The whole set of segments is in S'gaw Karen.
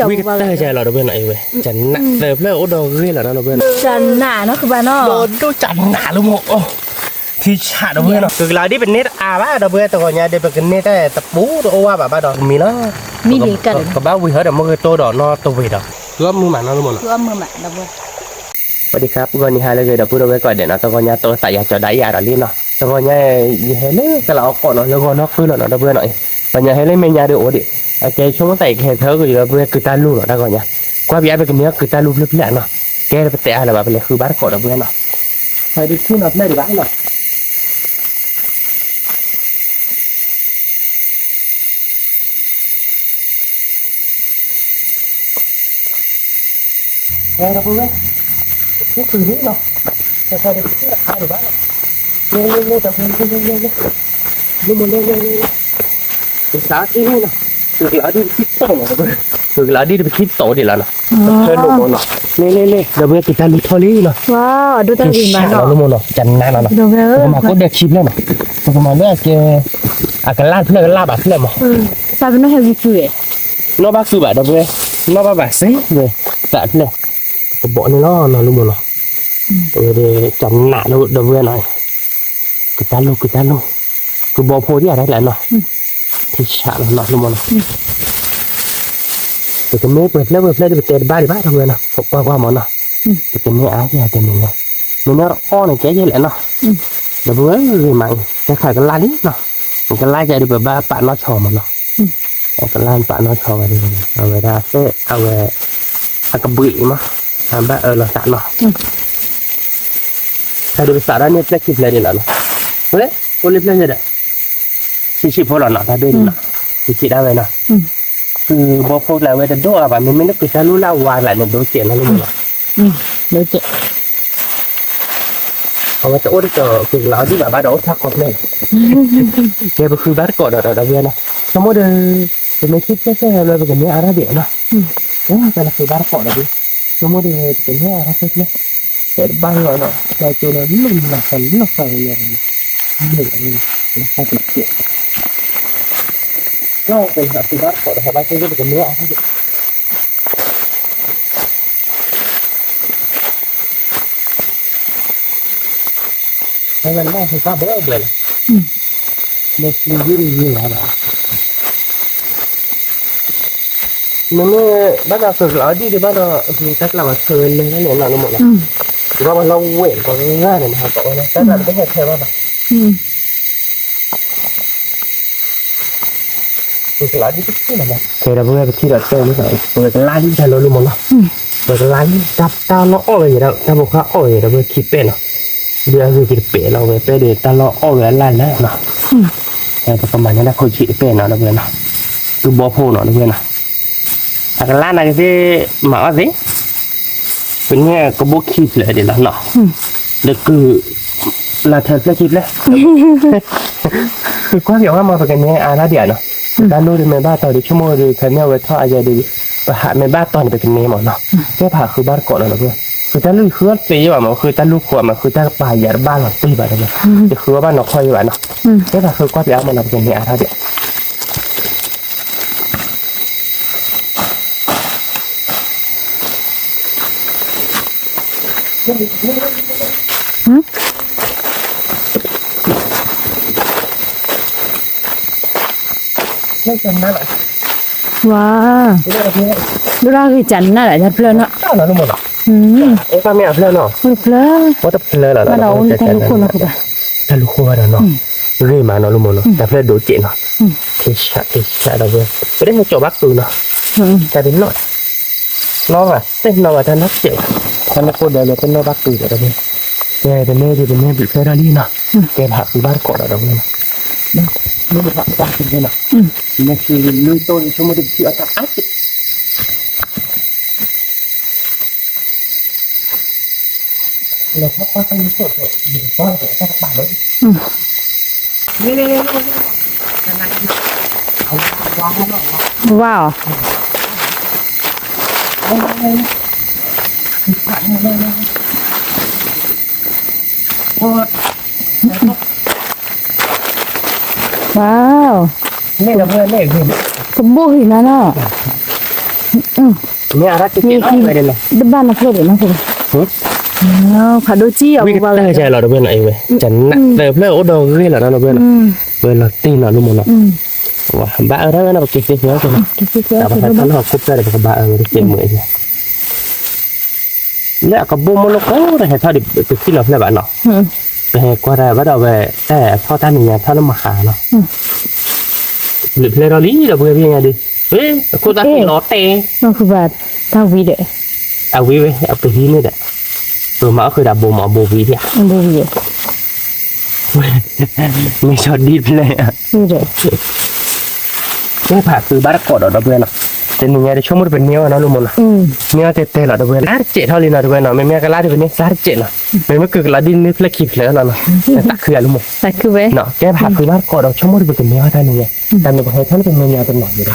ဝံကတၢၢ်ယၤလီၤ ဒီပုၢ်ဝဲၢ်နီၤ, အဝဲ ကနးသၢဖျၢၣ်အိၣ်ဒီးဂ့ၢ်လီၤနီၤ ဒီပုၢ်ဝဲၢ်နီၤ, ကနးနီၤကဘၣ်နီၤ, ဒီးဒိၣ်ကနးလၢမီၤအီၤ, ထံဆး ဒီပုၢ်ဝဲၢ်နီၤ, သုးကလးဒ်ပန့ၢ်တအါဘၣ် ဒီပုၢ်ဝဲၢ် တဂီၤညါဒီး ပကန့ၢ်တၢ်တပူၤတအိၣ်ဝဲဘၣ်ဘၣ်ဒီး မံၤလီၤ, မံၤလံကဒီး ကဘၣ်ဝံၤဟီဒီးမုၢ်ဂ့ၤတိၢ်ဒီးနီတဝ့ၤဒီး ဃုအီၣ်မုၢ်မးနီၤ လၢမီၤနီၤ, ဃုအီၣ်မုၢ်မး ဒီပုၢ်ဝဲၢ် ပှၤဒံခါ ပဂီၢ်နံၤဟါလၢဂ့ၤ ဒီပုၢ်ဒီဝဲၢ်ကိးဂၤဒဲးနီၤ, တဂီၤညါတိသးယၤကၠီၤဒၣ်ယၤဒီးလံနီၤ, တဂီၤညါ ယဟဲလၢကလးအီၣ်ကီးနီၤ လၢဂီၤနီၢ်ဃုလီၤနီၤ ဒီပုၢ်ဝဲၢ်နီၤ, ပှၤညါဟဲလၢမဲာ်ညါဒီးအိၣ်ဒံး, အကဲဆိကမိၣ်သးအံၤကဟဲထၢကဒီး ဒီပုၢ်ဝဲၢ် ကုတၢ်လူၢ်နီၤ တဂီၤညါ, ကွၢ်ပယါပကန့ၢ်အီၣ်ကုတၢ်လူၢ်ဖျၢၣ်ဖျၢၣ်နီၤ, ကဲပတဲအါလၢၤဘၣ် ပလဲၤဃုဘါတကိး ဒီပုၢ်ဝဲၢ်နီၤ, ဖဲဒုးထူၣ်နီၤဖျၢၣ်ဒံးဘၣ်နီၤ ဒီပုၢ်ဝဲၢ်, တၢ်တၢ်တထံၣ်အါဒံးဘၣ်လီၤ, လ့လ့လ့ ဒီပုၢ်ဝဲၢ် လ့လ့လ့လ့, လ့လ့လ့လ့လ့, တၢ်တထံၣ်နီၤ, သုးကလးဒ်ပခံတီၢ်နီၤ ဒီပုၢ်ဝဲၢ်, သုးကလးဒ်တပခံတီၢ်ဒံးလီၤနီၤ, တဖျၢၣ်လီၤမီၤနီၤ, လ့လ့လ့ ဒီပုၢ်ဝဲၢ် ကတၢ်လူၢ်ထီၣ်လံနီၤ, ဒိၣ်တၢ်ဂ့ၤမးနီၤ လီၤမီၤနီၤ, ကနးနီၤနီၤ, ပကမၤကိးဒဲးခံဖျၢၣ်နီၤ, ပကမၤလၢအကဲ အကလၢ်ဖျၢၣ်ကလၢ်ဘၣ်ဖျၢၣ်မီၤ, ပပနီၣ်ဟဲဝံၤကုၢ်, နီၣ်ဘၣ်ကုၢ်ဘၣ် ဒီပုၢ်ဝဲၢ်, နီၣ်ဘၣ်ဘၣ်စ့ဝဲ, သးဖျၢၣ်, ကဘီန့ၣ်လီၤနီၤ လီၤမီၤနီၤ, အဝဲဒၣ်ကနးလီၤ ဒီပုၢ်ဝဲၢ်နီၤ, ကတၢ်လူၢ် ကတၢ်လူၢ်, ကဘီဖိဒံးအတၢ်လဲၣ်နီၤ, ထံဆးလီၤနီၤ လီၤမီၤနီၤ, ပကန့ၢ်ပှဲၤဖျၢၣ်ပှဲၤဖျၢၣ်ဒ်ပတဲတဘၣ်ဒံးဘၣ် ဒီပုၢ်ဝဲၢ်နီၤ, ကွၢ်ကွၢ်မီၤနီၤ, ပကန့ၢ်အါကဲတမံၤန့ၣ်, မ့ၢ်န့ၣ်အီၣ်န့ၣ် ကဲယဲၢ်လဲၣ်နီၤ, ဒီပုၢ်ဝဲၢ်ဂ့ၤမးအံၤ ကဲခးကလၢ်လံနီၤ, ကလၢ်ကဲဒီးပဘၣ်ပာ်နီၣ်ဆီမီၤနီၤ, ကလၢ်ပာ်နီၣ်ဆီဝဲဒၣ်, အဝဲဒၣ်အဝဲ အကဘှံးမး, အဘၣ်အၢလီၤသးနီၤ, တၢ်ဒ်ပသးဒၣ်န့ၣ်ဖျၢၣ်ခံဖျၢၣ်ဒံးလီၤနီၤ, ဝဲ အိၣ်လၢဖျၢၣ်ယဲၢ်ဒီး ဆံးဆံးဖိလီၤနီၤ တၢ်ဒ်န့ၣ်နီၤ, ဆံးဆံးဒၣ်ဝဲနီၤ, ကုဘီဖိကျါဝဲတဒိၣ်အါဘၣ် မ့မ့ၢ်လၢကုတၢ်လူၢ်လၢအဝါကျါန့ၣ် ဒိၣ်စဲးနီၤလၢမီၤနီၤ, အဝဲတအိၣ်တကီၢ် ကုကလးအီၣ်ဒံးဘၣ်ဘၣ်ဒီးအိၣ်ထီၣ်ကီၢ်ဖျၢၣ်, ကဲပဃုဘါတကိးဒီး ဒီပုၢ်ဝဲၢ်နီၤ, ဆိကမိၣ်ဒီး ပမ့ၢ်ထံၣ်ဖျၢၣ်ဖျၢၣ်လၢပကန့ၢ်အါထီၣ်ဒံးနီၤ, ကဲပဃုဘါတကိးဒီး ဆိကမိၣ်ဒီး ပကန့ၢ်အါထီၣ်ဖျၢၣ်ဖျၢၣ်, ဖဲတဘၣ်လီၤနီၤ တၢ်ကၠိလီၤလီၤလီၤလီၤလီၤလီၤလီၤ, လီၤတကဲး, ကဲပဃုဘါတကိးဒီး ဟဲဘါကဲပကန့ၢ်အါထီၣ်ဒံး ဖဲလၢဟဲကဘၢဘၢလီၤ, မ့ၢ်သံယုၢ်တယုၢ်လီၤဘၣ်, မ့မ့ၢ်ဘၣ်ဒီးသုးကျါအီၣ်ဒံးဒံးဘၣ်ဒီး တၢ်ကျါဘၣ်ဆၢဝဲလဲၤန့ၣ်နီၤ လၢမီၤနီၤ, ကဘၣ်ဝဲလီၤဝဲၢ် ပှၤဂၤန့ၣ် ဟးကိးဝဲလၢ တၢ်ကျါတဟဲထဲဘၣ်ဘၣ် သုးကျါဒ်တထံၣ်လီၤနီၤ, ကဲဒီပုၢ်ဝဲၢ်ပထံၣ်ဒီးတဲလံနီၤ ပကလါလံတၢ်လီၤလၢမီၤနီၤ, ပကလါလံ တၢ်လီၢ်အီၣ်ဝဲယဲဒီး တၢ်ဖိခွါအီၣ်ဝဲယဲဒီး ပခံပဲၢ်နီၤ, ဒုးအဂ့ၤက့ၤတပဲာ်လီၤဝဲ ပဲဒုးတၢ်လီၢ်အီၣ်ဝဲအလၢ်လၢနီၤ, ပကမၤန့ၢ်တၢ်ခိၣ်ဆံးတပဲာ်နီၤ ဒီပုၢ်ဝဲၢ်နီၤ, ကုဘီဖိနီၤ ဒီပုၢ်ဝဲၢ်နီၤ, အကလါနာ်က့သ့ၣ် မၤအီၣ်သ့ ပန့ၢ်ကဘိခံဖျၢၣ်ဒံးလီၤနီၤ, ဒီးကုၢ်လၢထၢဖျၢၣ်ခံဖျၢၣ်, ဃုကွၢ်က့ၤအီၤမး ပကန့ၢ်အါထီၣ်ဒံးဧါနီၤ, တၢ်လိၣ်ဒံးမ့ၢ်ဘၣ်တီၤဒံး ဆိကမိၣ်ဒံး ဖဲမ့ၢ်အဝဲထီၣ်အယဲဒံး ပဟးမ့ၢ်ဘၣ်တီၤန့ၣ် ပကန့ၢ်မးနီၤ, ကဲပဟးဃုဘါတကိးလီၤနီၤ, ပဃုတၢ်လုၢ်ဃုအီၣ်တသ့ယဲဘၣ်မး ဃုတၢ်လုၢ်ဃုအီၣ်မး ဃုတၢ်ကပၤယၤတဘၣ်လီၤတံၢ်ဘၣ်ဒီး ယဃုအီၣ်ဘၣ်နီၢ်ခီယဲဘၣ်နီၤ, ကဲပဟးဃုကွၢ်က့ၤအီၤမးနီၤ ပကန့ၢ်အါထီၣ်ဒံး ဝါ, ဒိၣ်ဒၣ်ဂ့ၤကနၣ်လၢတၢ်ဖျၢၣ်နီၤ, အိၣ်ဖျၢၣ်, တၢ်လူၢ်ဃိဘၣ်ဒီးနီၤ, တၢ်ဖျၢၣ်ဒိၣ်စဲးနီၤ, ဂ့ၤမးနီၤ လၢမီၤနီၤ, တၢ်ဖျၢၣ်ဒိၣ်စဲးနီၤ, ထံဆးထံဆးဒီးဝဲ, ပဒ်ဟဲကၠီၤဘၣ်ကုာ်နီၤ, တၢ်ဒ်နီၣ်, နီၣ်ဘၣ် သ့ၣ်နီၣ်ဘၣ်တၢ်နီၣ်စဲးဘၣ်, တၢ်မ့ၢ်ကိၢ်ဒီးလၢတနီၣ်ဘၣ်ကုာ်ဒီး ကဲ ပန့ၢ်ဒံး ပန့ၢ်ဘျုးဖျၢၣ်ထီၣ်လံနီၤ, ကဲ ပဟးဃုဘါတကိးဒီး ဒီပုၢ်ဝဲၢ်နီၤ, မ့ၢ်ပဟးကွၢ်က့ၤနီၤ, မ့ၢ်ထံလံၤလၢတိၢ်ဆိကမိၣ်ဒံး ပထံၣ်အီၣ်တၢ်အါစ့ၢ် လဲၤထီၣ်ကွၢ်တၢ်မုၢ်ခိၣ်ဒီး ယကကွၢ်က့ၤတၢ်တပာ်လီၤ, wow, wow, ကဘိၣ်ဟံၣ်နၤနီၤ, မ့ၢ်အရၣ်က့ၤက့ၤလီၤဝဲဒၣ်လီၤ, တဘၣ်နီတဖျၢၣ်ဒံးနီၤ, ဖးဒိၣ်ကံၣ်အီၤ ဝံၣ်ကတၢၢ်ကလီၤ ဒီပုၢ်ဝဲၢ်နီၤ, အံၤဝဲ ကနၣ်သၢဖျၢၣ်အိၣ်ဒီးဂ့ၢ်လီၤနီၤ ဒီပုၢ်ဝဲၢ်နီၤ, ဝဲလီၤတံၢ်နီၤ လၢမိၢ်နီၤ, ဘၣ်အၢထီၣ်ဝဲနီၤ ပက့ၤသ့သ့နီၤ, တၢ်ပဟဲထီၣ်လၢဟီၣ်ခိၣ်ဖျၢၣ်ဒီး ပကဘၣ်အၢဝဲတက့ၢ်မုာ်အံၤ လၢအကဘိၣ်မိၢ်လိၣ်ကိးဒီး ဟဲထီၣ်ဒီး ပကထံၣ်လီၤဖျၢၣ်ဘၣ်နီၤ, ပဟဲကွၢ်တၢ်ဘၣ်ဒီးဝဲ တၢ်အထီၣ်တၢ်မဲာ်ညါထီၣ်လၢမဟါနီၤ, ဘျုးဖျဲၣ်ထီၣ်လံဒီး ပဝဲဖဲညါဒီး, အခိၣ်သၣ်ခံလီၤတဲာ်, တၢ်ဝံၤဒီး, အဝံၤဝဲ အပဟံးန့ၢ်ဒီး, ပမၤအီၣ်ဃုာ်ဒီးဘိမး ဘိဝံၤဖျါ, ဘိဝံၤ မ့ၢ်ဆီဒံၣ်ဖျဲၣ် ကဲဖးဃုာ်ဘၣ်တကိးဒီး ဒီပုၢ်ဝဲၢ်နီၤ, တနံၤညါတဆိကမိၣ်တပန့ၢ်အီၤနီၤ လၢမိၢ်နီၤ, န့ၢ်အီၤတဲတဲလီၤ ဒီပုၢ်ဝဲၢ်, လါတစဲးထီၣ်လံနီၤ ဒီပုၢ်ဝဲၢ်နီၤ, မ့မ့ၢ်ကလါတပန့ၢ်သၣ်တစဲးလီၤ, မ့မ့ၢ်ကုၢ်ကလါဒ်န့ၢ်ဖျၢၣ်ခံဖျၢၣ်လီၤနီၤ, တၢ်ခုအလူမိၢ်, ကဲဖးဃုာ်ဘၣ်တကိးဒီး ဆိကမိၣ်တပကန့ၢ်အီၤတၢ်နံၤညါ, တၢ်မ့ၢ်ပဟဲထီၣ်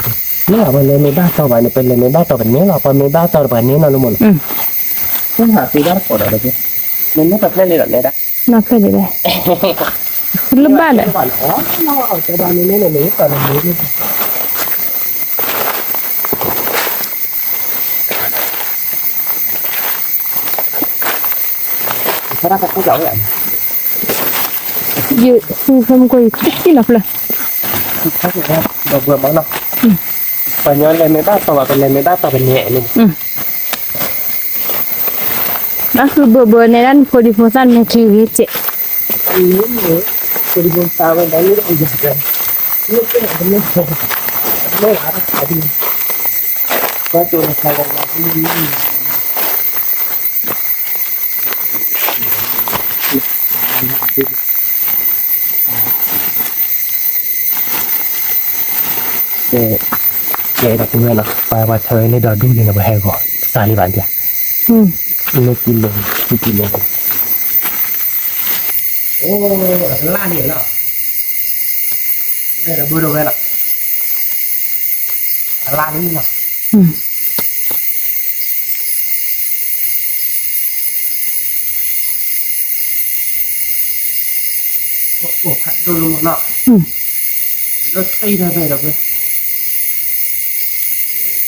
လၢပမဲာ်ညါတနီၤန့ၣ်ဒီး, မ့ၢ်လီၤပလဲၤမ့ၢ်ဘၣ်တီဘၣ်န့ၣ် ပလဲၤမ့ၢ်ဘၣ်တီပန့ၢ်လီၤ, ပမ့ၢ်ဘၣ်တီတပန့ၢ်နီၤ လၢမိၢ်နီၤ, ကဲဖးဃုာ်ဘၣ်တကိးဒီး ဒီပုၢ်ဝဲၢ်, မ့မ့ၢ်တဖျၢၣ်လံဒီးလဲၤဒၣ်, နဖျၢၣ်လံဒီး, လၢဘၣ်ဒီး ယဖဲမကိးယတံၢ်လီၤဖျၢၣ်, ဒီပုၢ်ဝဲၢ်မနီၤ, ပှၤညီလဲၤမ့ၢ်ဘၣ်တီဘၣ် ပလဲၤမ့ၢ်ဘၣ်တီပန့ၢ်န့ၣ် ဘၣ်ဃုာ်ဘၢဘၢန့ၣ်ဒၣ် နဖိဒံဖိသၣ်န့ၣ် ထံဂ့ၤကဲး, ကဲ ကဲဒီပုၢ်ဝဲၢ်နီၤ, ပှၤပှၤဆၢဝဲန့ၣ်ဒီးဒူၣ်န့ၣ် ပဟဲဂီၤစၢ်လံဘၣ်ဒၣ်, လၢကံလိၤ ကံလိၤ, အိၣ် အကလၢ်လံနီၤ, ဒီပုၢ်ဝဲၢ်နီၤ, အကလၢ်လံနီၤ. အိၣ်ဖးဒိၣ်လီၤနီၤ, ဒိၣ်တ့ၢ်ဒီးဝဲဒီးဝဲ,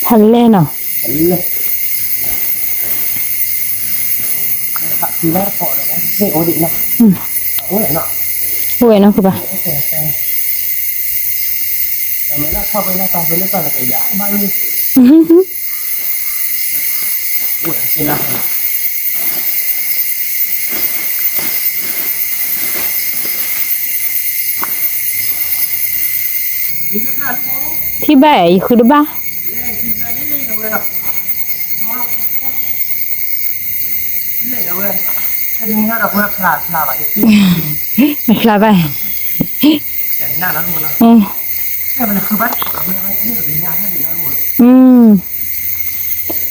ဖးလဲၢ်နီၤ, ဖးလဲၢ်, ဖးဖံဘၣ်တကိးဒီးဝဲ အိၣ်ဒံးနီၤ, အိၣ်ဝဲနီၤ, အိၣ်ဝဲနီၤ ကဘၣ်, မ့ၢ်လၢထီၣ်ဖဲလၢတၢ်ဖဲလၢတၢ်ကယၤဘၣ်လံ ထံၣ်ဘၣ် ယဃုတဘၣ်, အဖျါဘၣ်,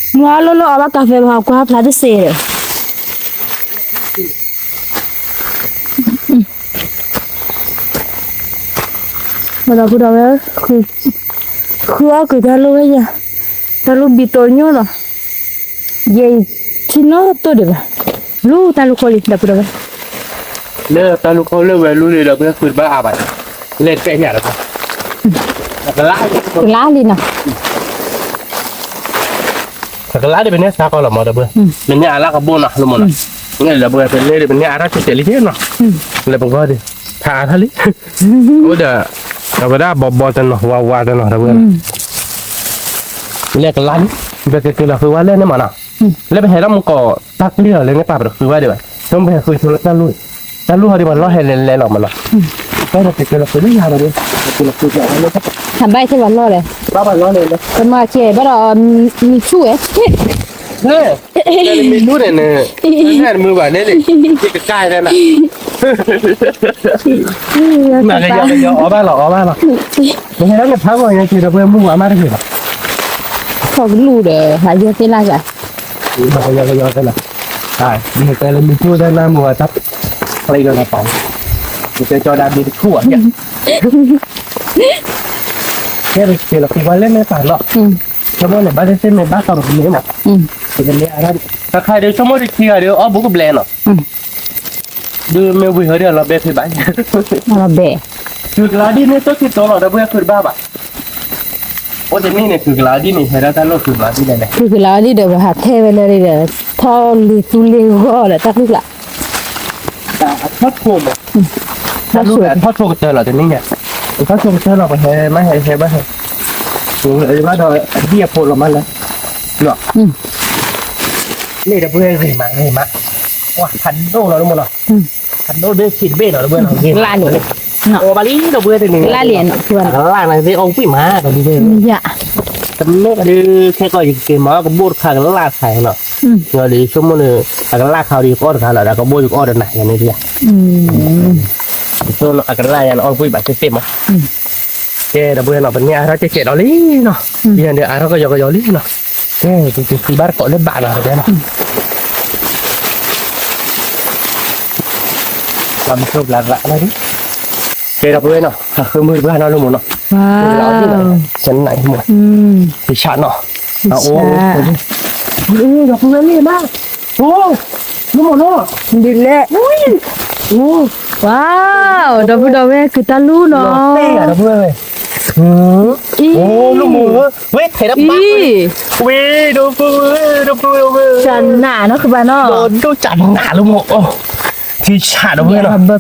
မ့ၢ်အီၤလိၣ်လိၣ်အီၣ်ဘၣ်ကၣ်ဖဲဘၣ် ကွၢ်ဖျါတစ့ဒီး ဒီပုၢ်ဒီဝဲၢ်, ဃုအီၣ်က့ၤတၢ်လိၣ်ဝဲယၤ, တၢ်လိၣ်ဘံတိၤညိၣ်လီၤ, ယဲအံၤထံၣ်နီၣ်တိၢ်ဒံးဘၣ်, လူၤတၢ်လိၣ်ခိၣ်လံ ဒီပုၢ်ဒီဝဲၢ်, လၢတၢ်လိၣ်ခိၣ်လၢဝဲလူၤလံဒီး ပဃုတဘၣ်အါဘၣ်, လဲၤတကဲညါဒီး ကလါလံနီၤ ကလါဒ်ပန့ၢ်စါကီးလီၤမး ဒီပုၢ်ဝဲၢ်, ပန့ၢ်အလၣ်ကဘိၣ်နီၤ လၢမးနီၤ, ဒီပုၢ်ဝဲၢ် ပန့ၢ်ဒီး ပန့ၢ်အါထီၣ်ကဲကဲလံနီၤ, လၢပဂီၢ်ဒီး ဖးအါထီၣ်လံ, အိၣ်ဒီး အဝဲဒၣ်ဘီဘီတနီၤ ဝါဝါတနီၤ ဒီပုၢ်ဝဲၢ်, လဲၤကလါလံ, ပကက့ၤလီၤဃုဝဲလၢန့ၣ်မးနီၤ, လၢပဟဲထီၣ်မူကီး တၢ်ကျံၢ်လီၤလၢန့ၣ် ပာ်ပတဃုဝဲဒံးဘၣ်, ဆိပဟဲဃုဆိလၢတၢ်လူၢ်, တၢ်လူၢ်ဟီဒ်ပှၤလီၢ်ဟဲလဲၤလဲၤလီၤမးနီၤ, ပကက့ၤလီၤဃုလၢယၤဒီး ပကက့ၤလီၤဃုလၢ ဟးဘၣ်ထဲပှၤလီၢ်လဲၣ်, ဘၣ်ပှၤလီၢ်လဲၣ်လၢ ပမၤကဲဘၣ်ဒီး မံၤဆူၣ်ဝဲ, မံၤဆူၣ်န့ၣ် နမ့ၢ်လူၤန့ၣ်န့ၣ် ကကါလဲၣ်နၤ, နကယီကယီအီၣ်ဘၣ်လီၤ အီၣ်ဘၣ်လီၤ, နဟဲလၢနဖးဂီၤညါက့ၤဒီး ပှၤမူအမါတဂ့ၤဘၣ်, ထီၣ်ကလူၢ်ဒီး ဟးယဲၢ်သ့ၣ်လၢဂၤ နကယီကယီတဲလီၤ, နတဲလၢမံၤဆူၣ်တဲနၢ်မူဝဲတၢ် ကျဲဒီးနပာ်, နတဲကၠီဒၣ်ဒ့တထူၣ်ဘၣ်, ကဲပက့ၤလီၤဃုဝဲလၢန့ၣ်ပာ်လီၤ, ဆိကမိၣ်န့ၣ် ဘၣ်သ့ၣ်သ့ၣ်မ့ၢ်ဘၣ်တီပကန့ၢ်မး, ပကန့ၢ်အါ, တခါဒီးဆိကမိၣ်တထံဂၤဒီး အီၣ်ဘူးကဘျဲးနီၤ, ဒုးမ့ၢ်ဝံၤဟီဒီးလီၤဘဲဖံးဘၣ်, လီၤဘဲ, ဃုကလါဒ်န့ၣ် တိၢ်ခံတီၤလီၤ ဒီပုၢ်ဝဲၢ် ဃုတဘၣ်ဘၣ်, အိၣ်တနံၣ်န့ၣ် ကုၢ်ကလးဒ်န့ၣ် ဟဲဒၣ်တၢ်လိၣ်ကုၢ်ကလးဒ်လဲၣ်လဲၣ်. ကုၢ်ကလးဒ်ဒီး ပဟးထဲဝဲလၢဒ်ဒီး ထီၣ်လံၤသူလံၤဂီၢ်ဒီးတၢ်ကုၢ်ကလး. အထီၣ်ထိးမး, တၢ်လိၣ်အထီၣ်ထိးကတၢၢ်လီၤတနံၣ်ညါ, အထီၣ်ထိးကတၢၢ်လီၤ ပဟဲမးဟဲဟဲဘၣ်ဟဲ, ဘၣ်ဒီး အဒံၣ်အဖိလီၤမးလၢ, န့ၣ်ဒီပုၢ်ဝဲၢ်ဂ့ၤမးဂ့ၤမး, ပှၤဖးဒိၣ်လီၤတမ့ၢ်နီၤ. ဖးဒိၣ်ဒ်ဆံးတဘ့ၣ်နီၤ ဒီပုၢ်ဝဲၢ်နီၤ, ဂ့ၤလၢန့ၣ်, အီၣ်ဘၣ်လံဒီပုၢ်ဝဲၢ်တနံၤညါ, လၢန့ၣ် သ့ၣ်အီၣ်ကွံာ်မးဒီပုၢ်ဝဲၢ်, တမ့ၢ်ဒီး ခဲကီၢ်ယကက့ၤမၤအီၣ်ကဘိၣ်တခါကလၢ်ခါနီၤ, ဒီးယဆိကမိၣ်န့ၣ် အကလၢ်ခါဒီးယကအီၣ်တဂၤလီၤ ဒီးကဘိၣ်ယကအီၣ်ဒီးနၤန့ၣ်, အကလၢ်ယၤန့ၣ်အီၣ်ကွံာ်ဘၣ်သ့ၣ်သ့ၣ်မး. ကဲ ဒီပုၢ်ဝဲၢ်နီၤ ပန့ၢ်အါထီၣ်ကဲကဲးဒီးလံနီၤ, ယၤဒီးအါထီၣ်ကယီကယီလံနီၤ, ကဲ သုဘၣ်တကိးလၢဘၣ်နီၤ ပမၤကျိဘျးရးနီၤ, ကဲဒီပုၢ်ဝဲၢ်နီၤ ဟးဃုမုၢ်တဘျီနီၤ လၢမိၢ်နီၤ, ကနၣ်မိၢ်, ကဆးနီၤ, အိၣ်, ဒီပုၢ်ဝဲၢ်လံမး, အိၣ်, လၢမိၢ်နီၤ, ဒ်လဲၣ်, ဝါ, ဒီပုၢ်ဒီဝဲၢ် ကုၢ်တၢ်လူၢ်နီၤ, ဒီပုၢ်ဝဲၢ်, အိၣ် လၢမိၢ်ဧၢ, ဝဲထဲးတၢ်ဘၣ်, ဝဲ ဒီပုၢ်ဝဲၢ် ဒီပုၢ်ဝဲၢ်, ကနၣ်နီၤ ကဘၣ်နီၤ, ဒီးဒိၣ်ကနၣ်လၢမိၢ်, ထံဆးဒီပုၢ်ဝဲၢ်နီၤ, ဘျၢဖျၢၣ်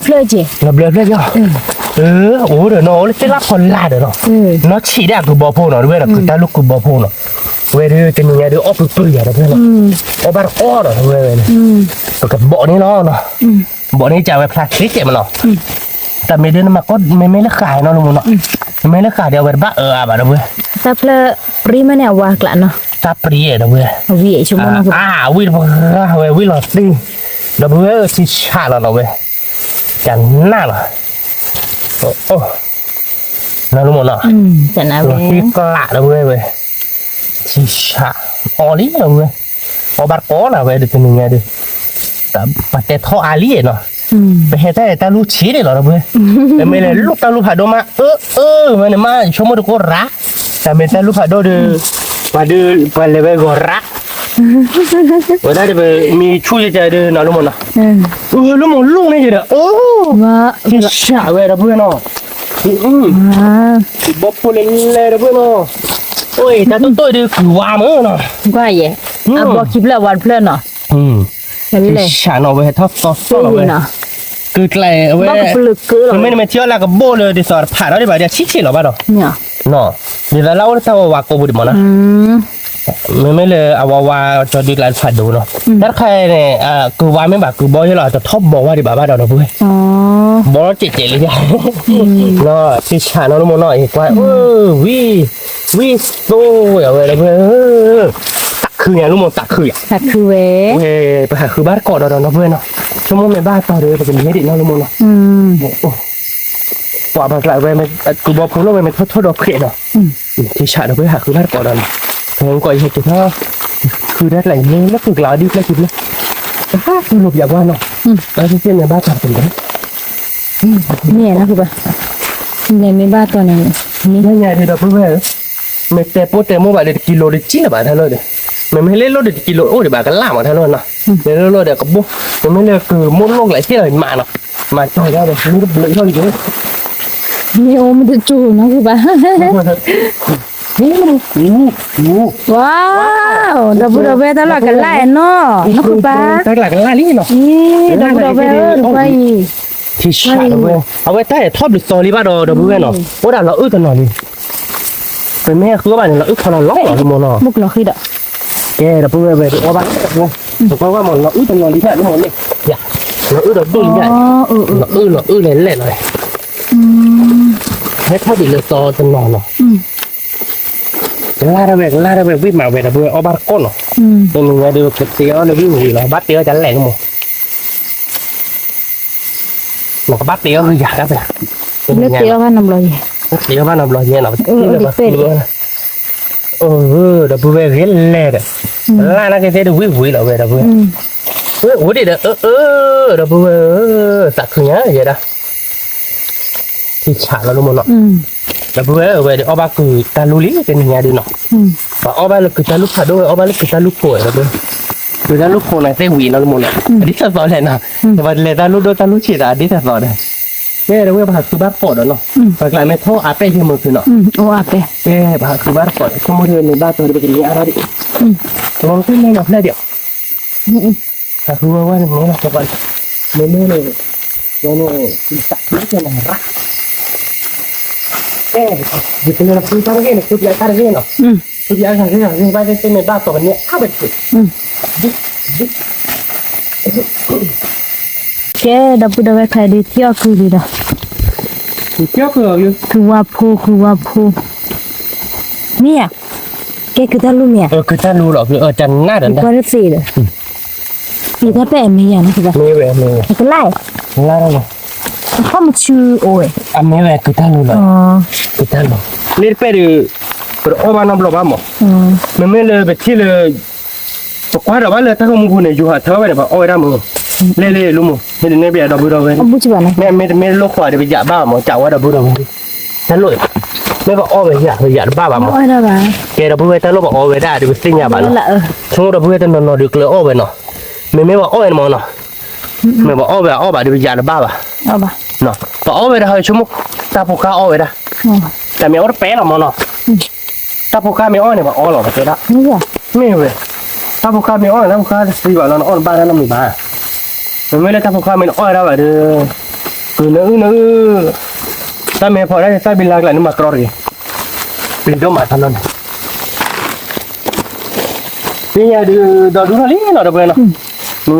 က့ၤ, ဘျၢဖျၢၣ်က့ၤ, အိၣ်ဒီးနီၤ အိၣ်လၢသ့ၣ်လၣ်ဖီလာ်ဒီးနီၤ, နီၢ်ဆံးဒၣ်ကုၢ်ဘီဖိနီၤ ဒီပုၢ်ဝဲၢ်နီၤ, ကုၢ်တၢ်လူၢ်ကုၢ်ဘီဖိနီၤ, ဝဲဒီးတနံၤညါဒီးအီၣ်ပူၤပူၤယၤဒီပုၢ်ဝဲၢ်နီၤ, အီၣ်ဘၣ်တအီၣ်ဒီးပုၢ်ဝဲၢ်ဝဲန့ၣ်, ပကဘီးန့ၣ်လီၤနီၤ, ဘီးန့ၣ်ကးဝဲဖျါသ့ကဲးမးနီၤ, တၢ်မ့ၢ်ဒ်နမၤကီၢ်မ့မ့ၢ်လၢဃာ်နီၤလၢမိၢ်နီၤ, မ့မ့ၢ်လၢဃာ်ဒီးအဝဲတဘၣ်အၢအါဘၣ်ဒီပုၢ်ဝဲၢ်, တၢ်ဖျၢၣ်ပြံမးန့ၣ် အဝၤကျးနီၤ, တၢ်ပြံဒီပုၢ်ဝဲၢ်, အဝံၣ်တပှၢ်ဝဲဝံၣ်လီၤသံ, ဒီပုၢ်ဝဲၢ်ထံဆးလီၤဒီပုၢ်ဝဲၢ်, ကနၣ်လီၤ, နီၤလၢမိၢ်နီၤ, သံကျးဒီပုၢ်ဝဲၢ်ဝဲ, ထံဆး, အီၣ်လံဒီပုၢ်ဝဲၢ်, အီၣ်ဘၣ်တကိးနီၤဝဲဒီးတနံၤညါဒီး, ပတဲထီၣ်အါလံနီၤ, ပဟဲတၢ်တၢ်လူၢ်ဆံးန့ၣ်လီၤဒီပုၢ်ဝဲၢ်, ပမ့ၢ်လဲၤလိၣ်တၢ်လူၢ်ဖးဒိၣ်မး အၢ အၢ ဝဲန့ၣ်မး ဆိကမိၣ်တကိးရး, တၢ်မ့ၢ်တၢ်လူၢ်ဖးဒိၣ်ဒီး, ပှၤဒီး ပှၤလဲၤဝဲဂီၤရး ဝဲဒၣ်ဒီးပမ့ၢ်ဆူၣ်ယကဒီးနီၤလၢမိၢ်နီၤ, လၢမိၢ်လူၢ်န့ၣ်ယဒီး, ထံဆးဝဲဒီပုၢ်ဝဲၢ်နီၤ, ဘီဖိလဲၤလဲၤဒီပုၢ်ဝဲၢ်နီၤ, အိၣ်တၢ်တိၢ်တိၢ်ဒီးကုၢ်ဝါမးနီၤ, အဘီခံဖျၢၣ်ဝါတဖျၢၣ်နီၤ, ထံဆးနီၤဝဲဟဲထီၣ်သီသီလီၤဝဲ, ကုၢ်ကျဲးဝဲ, ပမ့ၢ်နမ့ၢ်ထံၣ်အီၣ်လၢကဘိၣ်လၢဒ်သိးတဖးထီၣ်ဒံးဘၣ်ဒီးဆံးဆံးလီၤဘၣ်ဒီး, ဒ်သိးလၢအိၣ်လၢတၢ်ဝဲဝါကိးပူၤဒံးမးနီၤ မ့မ့ၢ်လၢအဝဲဝါကၠီဒုကျါတဖးဒိၣ်နီၤ, တၢ်တခါန့ၣ် ကုၢ်ဝါမ့ၢ်ဘၣ်ကုၢ်ဘီယဲလီၤ တထီၣ်ဘီဝါဒံးဘၣ်ဘၣ်ဒီးဒီပုၢ်ဝဲၢ်, ဘီထီၣ်ကဲးကဲးလံ, ထံဆးနီၤလၢမိၢ်နီၤ အံၤကွၢ်, ဝံၤ, ဝံၤသိဝဲအဝဲဒီပုၢ်ဝဲၢ်, သးခုညါလၢမိၢ်သးခုယၤ, ဝဲ, ပဟးဃုဘၣ်တကိးဒီးဒီးဒီပုၢ်ဝဲၢ်နီၤ, ဆိကမိၣ်မ့ၢ်ဘၣ်တီၤဒီး ပကလဲၤဒံးနီၤလၢမိၢ်နီၤ, ပှၤဘၣ်ကျးဝဲ, ကုၢ်ဘီဖိလီၤဝဲမ့ၢ်ထီၣ်ထီၣ်ဒီးဖှဲးနီၤ, ထံဆးဒီပုၢ်ဝဲၢ်ဟးဃုဘၣ်တကိးဒီးနီၤ, ပကီးယဟဲက့ၤထီၣ်, ဃုဒၣ်ကျးအံၤလၢလၢကုၢ်ကျးအီၤဒ် ဖျၢၣ်ခံဖျၢၣ်, တဟးဃုလိာ်ပၠးကွၢ်နီၤ, ဘၣ်သ့ၣ်သ့ၣ်န့ၣ်ဘၣ်တီၤတက့ၢ်, မ့ၢ်နီၤ, မ့ၢ်ဘၣ်တီၤန့ၣ်, မ့ၢ်ညါဒီးဒီပုၢ်ဝဲၢ်ဧၢ, မ့ၢ်တဲပိၢ်တဲမိၢ်ဘၣ်ဒီးတကံလိၤဒီးကံလၢၤဘၣ်တၢ်လီၢ်ဒီး, မ့မ့ၢ်လၢလိၣ်ဒီးတကံလိၤအိၣ်ဒံးဘၣ်ကလၢ်မးတၢ်လီၢ်နီၤ, မ့ၢ်လၢလိၣ်ဒီးကဘိၣ်, မ့မ့ၢ်လၢကုၢ်မိၢ်လိၣ်ကျဲးစ့ၢ်လီၤမးနီၤ, မၤကၠီၤဒၣ်ဒီး မ့ၢ်တဘျုးထီၣ်လံဒီး, မ့ၢ်အိၣ်မ့ၢ်တကၠိၤနီၤကဘၣ် ဝါ, ဒီပုၢ်ဒီဝဲၢ်တၢ်လီၢ်ကလၢ်နီၤ, နီၢ်ခိပၢ်, တၢ်ကလၢ်ကလၢ်လံနီၤ, ဒီပုၢ်ဒီဝဲၢ်ဧၢ, ထံဆးဒီပုၢ်ဝဲၢ်, အဝဲတၢ်အဲၣ်ထီၣ်ဘျုးသီလံဘၣ်ဒီး ဒီပုၢ်ဝဲၢ်နီၤ, အိၣ်ဒၣ်လီၤအုၣ်တနီၤလံ, ပမ့ၢ်ဃုဘၣ်န့ၣ် လီၤအုၣ်ခီလီၤလီၤလီၤလၢမိၢ်နီၤ, ကဲဒီပုၢ်ဝဲၢ်ဝဲ အီၣ်ဘၣ်, ပကွၢ်ကွၢ်မး လီၤအုၣ်တနီၤလံ လၢမိၢ်န့ၣ်, လီၤအုၣ်ဒီးဒိၣ်လံ, လီၤအုၣ်လီၤအုၣ်လဲၤလဲၤလီၤ, ဟဲထီၣ်ဒံးလၢသီတနီၤနီၤ ကလၢ်တဝဲၢ် ကလၢ်တဝဲၢ် ဝံၣ်မးဝဲဒီး ပဝဲၢ်အီၣ်ဘၣ်တကိးနီၤ, မ့ၢ်မ့ၢ်ညါဒီးကသ့အီၣ်လၢဝံၣ်ဝံၣ်လီၤ ဘၣ်တ့အီၣ်ကလဲၣ်ကမိၣ်, မ့ၢ်ကဘၣ်တ့အီၣ်ဂ့ၤယၤတၢ်ပှဲၤ, လၢတ့အီၣ်ဘၣ်နီတဘျီယဲ, တ့အီၣ်ဘၣ်နီတဘျီယဲနီၤ, ဒီပုၢ်ဝဲၢ်ဂ့ၤလဲၣ်ဒီး, ကလၢ်နာ်က့သ့ၣ်ဒီးဝံၣ်ဝံၣ်လီၤဝဲဒီပုၢ်ဝဲၢ်, အိၣ်ဒံးဒီး အၢ အၢ ဒီပုၢ်ဝဲၢ်ဧၢ, သးခုညါယဲဒၣ် ထံဆးလီၤလၢမိၢ်နီၤ, ဒီပုၢ်ဝဲၢ်ဧၢ ဝဲဒၣ်အီၣ်ဘၣ်ကုၢ်တၢ်လူၢ်လံ တနံၤညါဒုးနီၤ, ပှၤအီၣ်ဘၣ်လၢကုၢ်တၢ်လူၢ်ဖးဒိၣ်ဝဲ အီၣ်ဘၣ်လၢကုၢ်တၢ်လူၢ်ခိၣ်ဝဲဒီပုၢ်ဝဲၢ်, ကုၢ်တၢ်လူၢ်ခိၣ်န့ၣ်သ့ၣ်ဝံၤနီၤလၢမိၢ်နီၤ, အဒ်သိးသိးလဲၣ်နီၤ, ပှၤလဲၤတၢ်လူၢ်ဒိၣ်တၢ်လူၢ်ဆံးသးအဒ်သိးသိးဒီး, ကဲ ဒီပုၢ်ဝဲၢ် ပဟးဃုဘါတကိးဒီးနီၤ, ပှၤကျးမ့ၢ်ထီၣ်အါပဲၢ်ယဲၢ်မုာ်ခုနီၤ, အိၣ်အါပဲၢ်, ကဲ ပဟးဃုဘါတကိးဒီး ဆိကမိၣ်ဒ်န့ၣ်ဘၣ်တီၤဒီး ပကန့ၢ်အါထီၣ်ဒံး, တဘျီက့ၤန့ၣ်နီၤဖျဲၣ်ဒံး, ဟးဃုဝဲဝဲန့ၣ်နီၤ ပှၤ, မ့မ့ၢ်န့ၣ်, ဝဲန့ၣ်, တၢ်ဃုကဲနၤရၣ်, ကဲ, ယကလဲၤဃုတၢ်တဂ့ၢ်န့ၣ် ဃုပျဲတၢ်တဂ့ၢ်နီၤ, ဃုပျဲတၢ်တဂ့ၢ် ဂ့ၢ်ဘၣ်သ့ၣ်သ့ၣ်န့ၣ် ဘၣ်တီၤကန့ၢ်အါဝဲတက့ၢ် ကဲ ဒီပုၢ်ဒီဝဲၢ် ခါဒုးထံၣ်အီၣ်ကုလံဒီး, ထံၣ်အီၣ်ကုလံ, ကုဝါဖိ ကုဝါဖိ, မ့ၢ်ဧါ, ကဲကုတၢ်လူမ့ၢ်ဧါ, ကုတၢ်လူလီၤ တနၢ်ဒီး, ကွၢ်တသ့ဒီး, ပံၤတၢ်ပဲၢ်အမ့ၢ်ဧါ, မ့ၢ်ဝဲ, ကလၢ်, ကလၢ်လီၤ, အခီၣ်မဆူအိၣ်ဝဲ, အမ့ၢ်ဝဲကုတၢ်လူလီၤ, ကုတၢ်လူ, လ့တပဲၢ်ဒုး, ပတအီၣ်ဘၣ်နီတဘျီဘၣ်မး, မ့မ့ၢ်လၢပထံၣ်လၢ ပကွၢ်ဒီးဘၣ်လၢတၢ်ဂီၤမူပူၤန့ၣ် ယိၤဟၣ်ထၢဝဲန့ၣ် ပှၤအီၣ်ဝဲဒၣ်မး, လဲၣ်လံ လူမး, မ့ၢ်တန့ၢ်ဘၣ်ဒီပုၢ်ဒီဝဲၢ်, မ့မ့ၢ်တမ့ၢ်လိၣ်ဃီၤဒီး ပယၣ်ဘၣ်မး ကးဝဲဒီပုၢ်ဒီဝဲၢ်, တၢ်လိၣ်, မ့ၢ်ပှၤအီၣ်ဝဲယၤ ပယၣ်တဘၣ်ဘၣ်မး, ကဲဒီပုၢ်ဝဲၢ် တၢ်လိၣ်ပှၤအီၣ်ဝဲဒၣ်ဒီး ပသ့ၣ်ညါဘၣ်လီၤ, ဆိကမိၣ်ဒီပုၢ်ဝဲၢ် တနီၤနီၤဒီးကျၢၤအီၣ်ဝဲနီၤ, မ့မ့ၢ်ပှၤအီၣ်ဝဲန့ၣ်မးနီၤ, မ့ၢ်ပှၤအီၣ်ဝဲအီၣ်ဘၣ်ဒီး ပယၣ်တဘၣ်ဘၣ်, ပှၤအီၣ်ဝဲဒၣ်ဟီ ဆိကမိၣ်, တၢ်ဖိခါအီၣ်ဝဲဒၣ်, တၢ်မ့ၢ်အီၣ်တပဲလီၤမးနီၤ တၢ်ဖိခါမ့ၢ်အီၣ်န့ၣ် ပှၤအီၣ်လီၤ ပတဲဒၣ်, မ့ၢ်ဝဲ, တၢ်ဖိခါမ့ၢ်အီၣ်န့ၣ် တၢ်ဖိခါတသံဘၣ်လီၤ နအီၣ်တဘၣ်တၢ်နီတမံၤဘၣ်, မ့မ့ၢ်လၢတၢ်ဖိခါမ့ၢ်နအီၣ်ဝဲဒၣ်ဘၣ်ဒီး, ကုနအုၣ်နအုၣ်, တၢ်မ့ၢ်ဖီၣ်ဒၣ်ယသၣ်ဘံလါကျါန့ၣ် မၤကြီတဂ့ၤ, ပျံၤဒိၣ်မးတၢ်နီၢ်န့ၣ် သ့ၣ်ညါဒုး ဒီဒူၣ်ထီၣ်လံနီၤ ဒီပုၢ်ဝဲၢ်နီ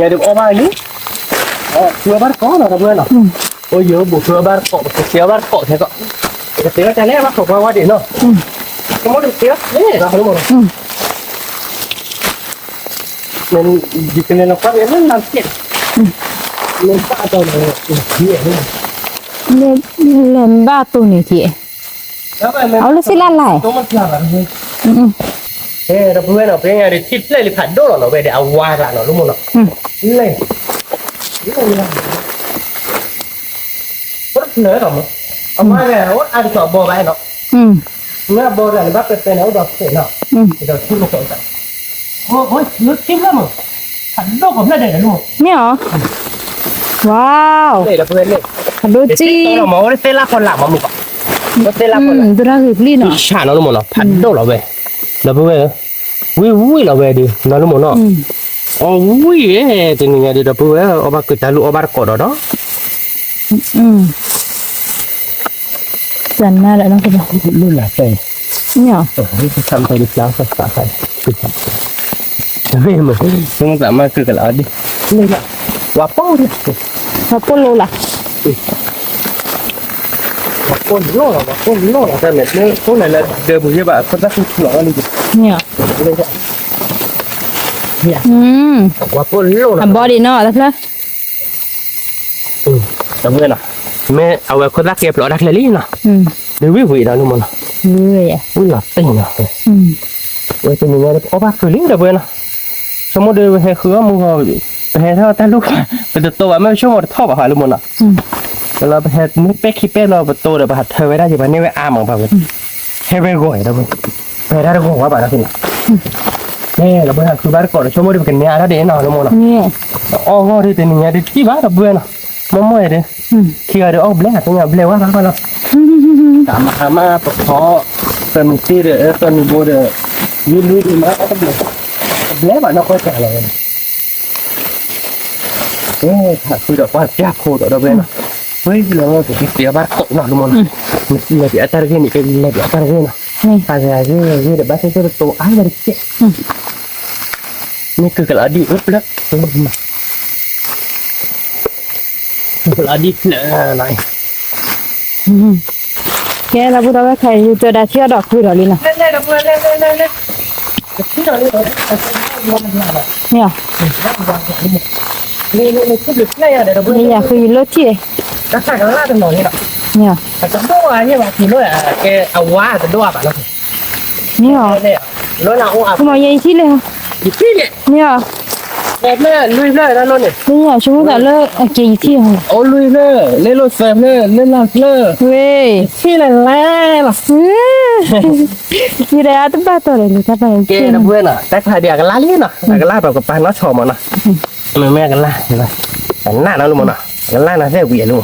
ၤ, နံၤညါဒုး ပအီၣ်ဘၣ်လံ, ဃုအီၣ်ဘၣ်တကိးနီၤ ဒီပုၢ်ဝဲၢ်နီၤ, အိၣ်ယိၤဘူး ဃုအီၣ်ဘၣ်တကိး ပကသ့အီၣ်ဘၣ်တကိးခဲကီး, ပကသ့ဝဲတၢ်လဲၣ် ဘၣ်ခိးကွၢ်ဝဲဒံးနီၤ, ဆိကမိၣ်တကသ့အီၣ်လဲၣ် ဘၣ်ခိးလၢမနီၤ, ယကလဲၤလီၤကွၢ်လၢလၢ်ကဲး, မ့ၢ်ဘၣ်တီၤန့ၣ်, လဲၤဘၣ်တိၢ်န့ၣ်က့ၤ အဝဲသ့ၣ်လၢ်လၢ်, ဒီပုၢ်ဝဲၢ်နီၤ ပညါဒုးထံၣ်ဖျဲၣ်လံဖးဒိၣ်လီၤနီၤ ဝဲဒီးအဝါကျါနီၤ လၢမနီၤ, လဲၤ, လဲၤ, အိၣ်တဖျၢၣ်လီၤမး, အမါန့ၣ် အိၣ်အါတကီၢ်အဘီဘၣ်နီၤ, မ့ၢ်အဘီကျါန့ၣ် ဘၣ်ပဲပဲန့ၣ် အိၣ်ဒီးဖျၢၣ်နီၤ, ဒီးထံလီၤကီး အိၣ်ထံဖျၢၣ်မး, ဖးဒိၣ်ကီးဖျၢၣ်ဒဲးလီၤမး, မ့ၢ်ဧါ, ဝါ, ဖးဒိၣ်ကံ, အိၣ်သ့လၢခီလာ်မးမုၢ်ကီး, အိၣ်သ့လၢခီလာ်, ဒိၣ်တၢ်ဂ့ၤပျံၤနီၤ, ဆးနီၤလီၤမးနီၤ ဖးဒိၣ်လီၤဝဲ, ဒီပုၢ်ဝဲၢ်ဧၢ, ဝံၣ်ဝံၣ်လီၤဝဲဒုး နီၤလီၤမးနီၤ, အီၣ်ဝံၣ်ဝဲ, တနံၤညါဒုး ဒီပုၢ်ဝဲၢ်ဧၢ အီၣ်ဘၣ်ကုတၢ်လူၢ်အီၣ်ဘၣ်တကိးဒီးဒီး တနၢ်လၢနီၢ်ကဘၣ်, လၢလၢ်ဖဲ, မ့ၢ်, သးမၤကကလးအီၤဒ်, ဝၤပိၢ်, ဝၤပိၢ်လိၤလၢ်, ဝၤပိၢ်လိၤလၢ်, ဝၤပိၢ်လိၤလၢ် တၢ်မ့ၢ်လၢခိၣ်န့ၣ်လၢဒၢးပူၤယဲၢ်ဘၣ် ခိၣ်သၣ်ဃုထူလီၤဝဲလံ, မ့ၢ်, ဝၤပိၢ်လိၤလၢ်, အဘီဒံးနီၤ တဖျၢၣ် တဝဲနီၤ, မ့ၢ်အဝဲခိၣ်သၣ်ကဲဖျိးတၢ်ချဲလံနီၤ, ဒုးဝံၣ်ဝံၣ်ဒီးလၢမနီၤ, ဝံၣ်လီၤသ့ၣ်နီၤ, ဝဲတနံၤညါဒုး ပအီၣ်ဘၣ်ဃုာ်လံဒီပုၢ်ဝဲၢ်နီၤ, ဆိကမိၣ်ဒုးပဟဲဃုအီၣ်မူဂီၤ, ပဟဲထီၣ်တၢ်လူၢ်, ပတတိဘၣ် မ့ၢ်ပဆိကမိၣ်တထီၣ်ဘၣ်ဃးလၢမနီၤ, လၢပဟဲမ့ၢ်ပဲာ်ခံပဲာ်လီၤ ပတိဒီး ပဟးထၢဝဲဒၣ်က့ၤ ပှၤန့ၢ်ဝဲအါမး ပှၤဝဲ, ဟဲဝဲဂီၤဒီပုၢ်ဝဲၢ်, ပဟဲဒၣ်တဂီၤဝဲဘၣ်ဒီးန့ၣ် ကဲ ဒီပုၢ်ဝဲၢ် ဟးဃုဘါတကိးဒီး ဆိကမိၣ်ဒုးပကန့ၢ်အါထီၣ်ဒ်နီၤလၢမနီၤ, အီၣ်ဂီၢ်ဒုးတနံၤညါဒုးတံၣ်ဘၣ်ဒီပုၢ်ဝဲၢ်နီၤ, မ့ၢ်မ့ၢ်ဒုး, ခံဂၤဒုးအီၣ်ဘျဲၣ် သ့ၣ်ညါဘျဲၣ်ဝဲဘၣ်ဘၣ်လီၤ, တၢ်မၤဟါမၢ်ပဖီ, ပမ့ၢ်တ့ၢ်ဒီး ပမ့ၢ်ဘိဒီး, ယူၤလွံၢ်ဒုးမၤအီၣ်တဘျဲၣ်, တဘျဲၣ်ဘၣ်နီၢ်ကီၢ်စၢ်လီၤဝဲ, ကဲ ဟးဃုဒီးပှၤကၢ်ဖိဒီးဒီပုၢ်ဝဲၢ်နီၤ, ဝဲလီၤကသ့အီၣ်ဘၣ်တကိးနီၤလၢမနီၤ, လဲၤပျးအတၢ်တဂ့ၢ်န့ၣ် ကလဲၤပျးအတၢ်တဂ့ၢ်နီၤ, အဂ့ၤဂ့ၤဂ့ၤဒီး ဘၣ်သ့ၣ်သ့ၣ်တတိၤအါဝဲတကဲး မ့ၢ်ကုၢ်ကလးဒံၣ်အိၣ်ဖျၢၣ်, ကုၢ်ကလးဒံၣ်ဖျၢၣ်လီၤ, ကဲ ဒီပုၢ်ဒီဝဲၢ်ခဲအံၤ ယတဲဒၣ်ထံၣ်အီၣ်ဒီးဃုာ်ဒီးလံနီၤ, မ့ၢ်ဧါ, မ့ၢ်ဧါ, မ့ၢ်ဧါ, မ့ၢ်ဧါ, မ့ၢ်ဧါ, ဆိကမိၣ်သးလၢအကဲယထံၣ်, ဝ့ၢ်, ယတၢ်တဘၣ်တီၢ်ဒီး တၢ်ပာ်ကဲ တဘျီနီၤ တၢ်ခါဒံးအကလါလံနီၤ အကလါပကပာ်နီၢ်ဆီမးနီၤ မ့မ့ၢ်အကလါ အနၢ်နီၤလၢမးနီၤ အကလါနၤသ့ၣ်ဝံၤအလၢမး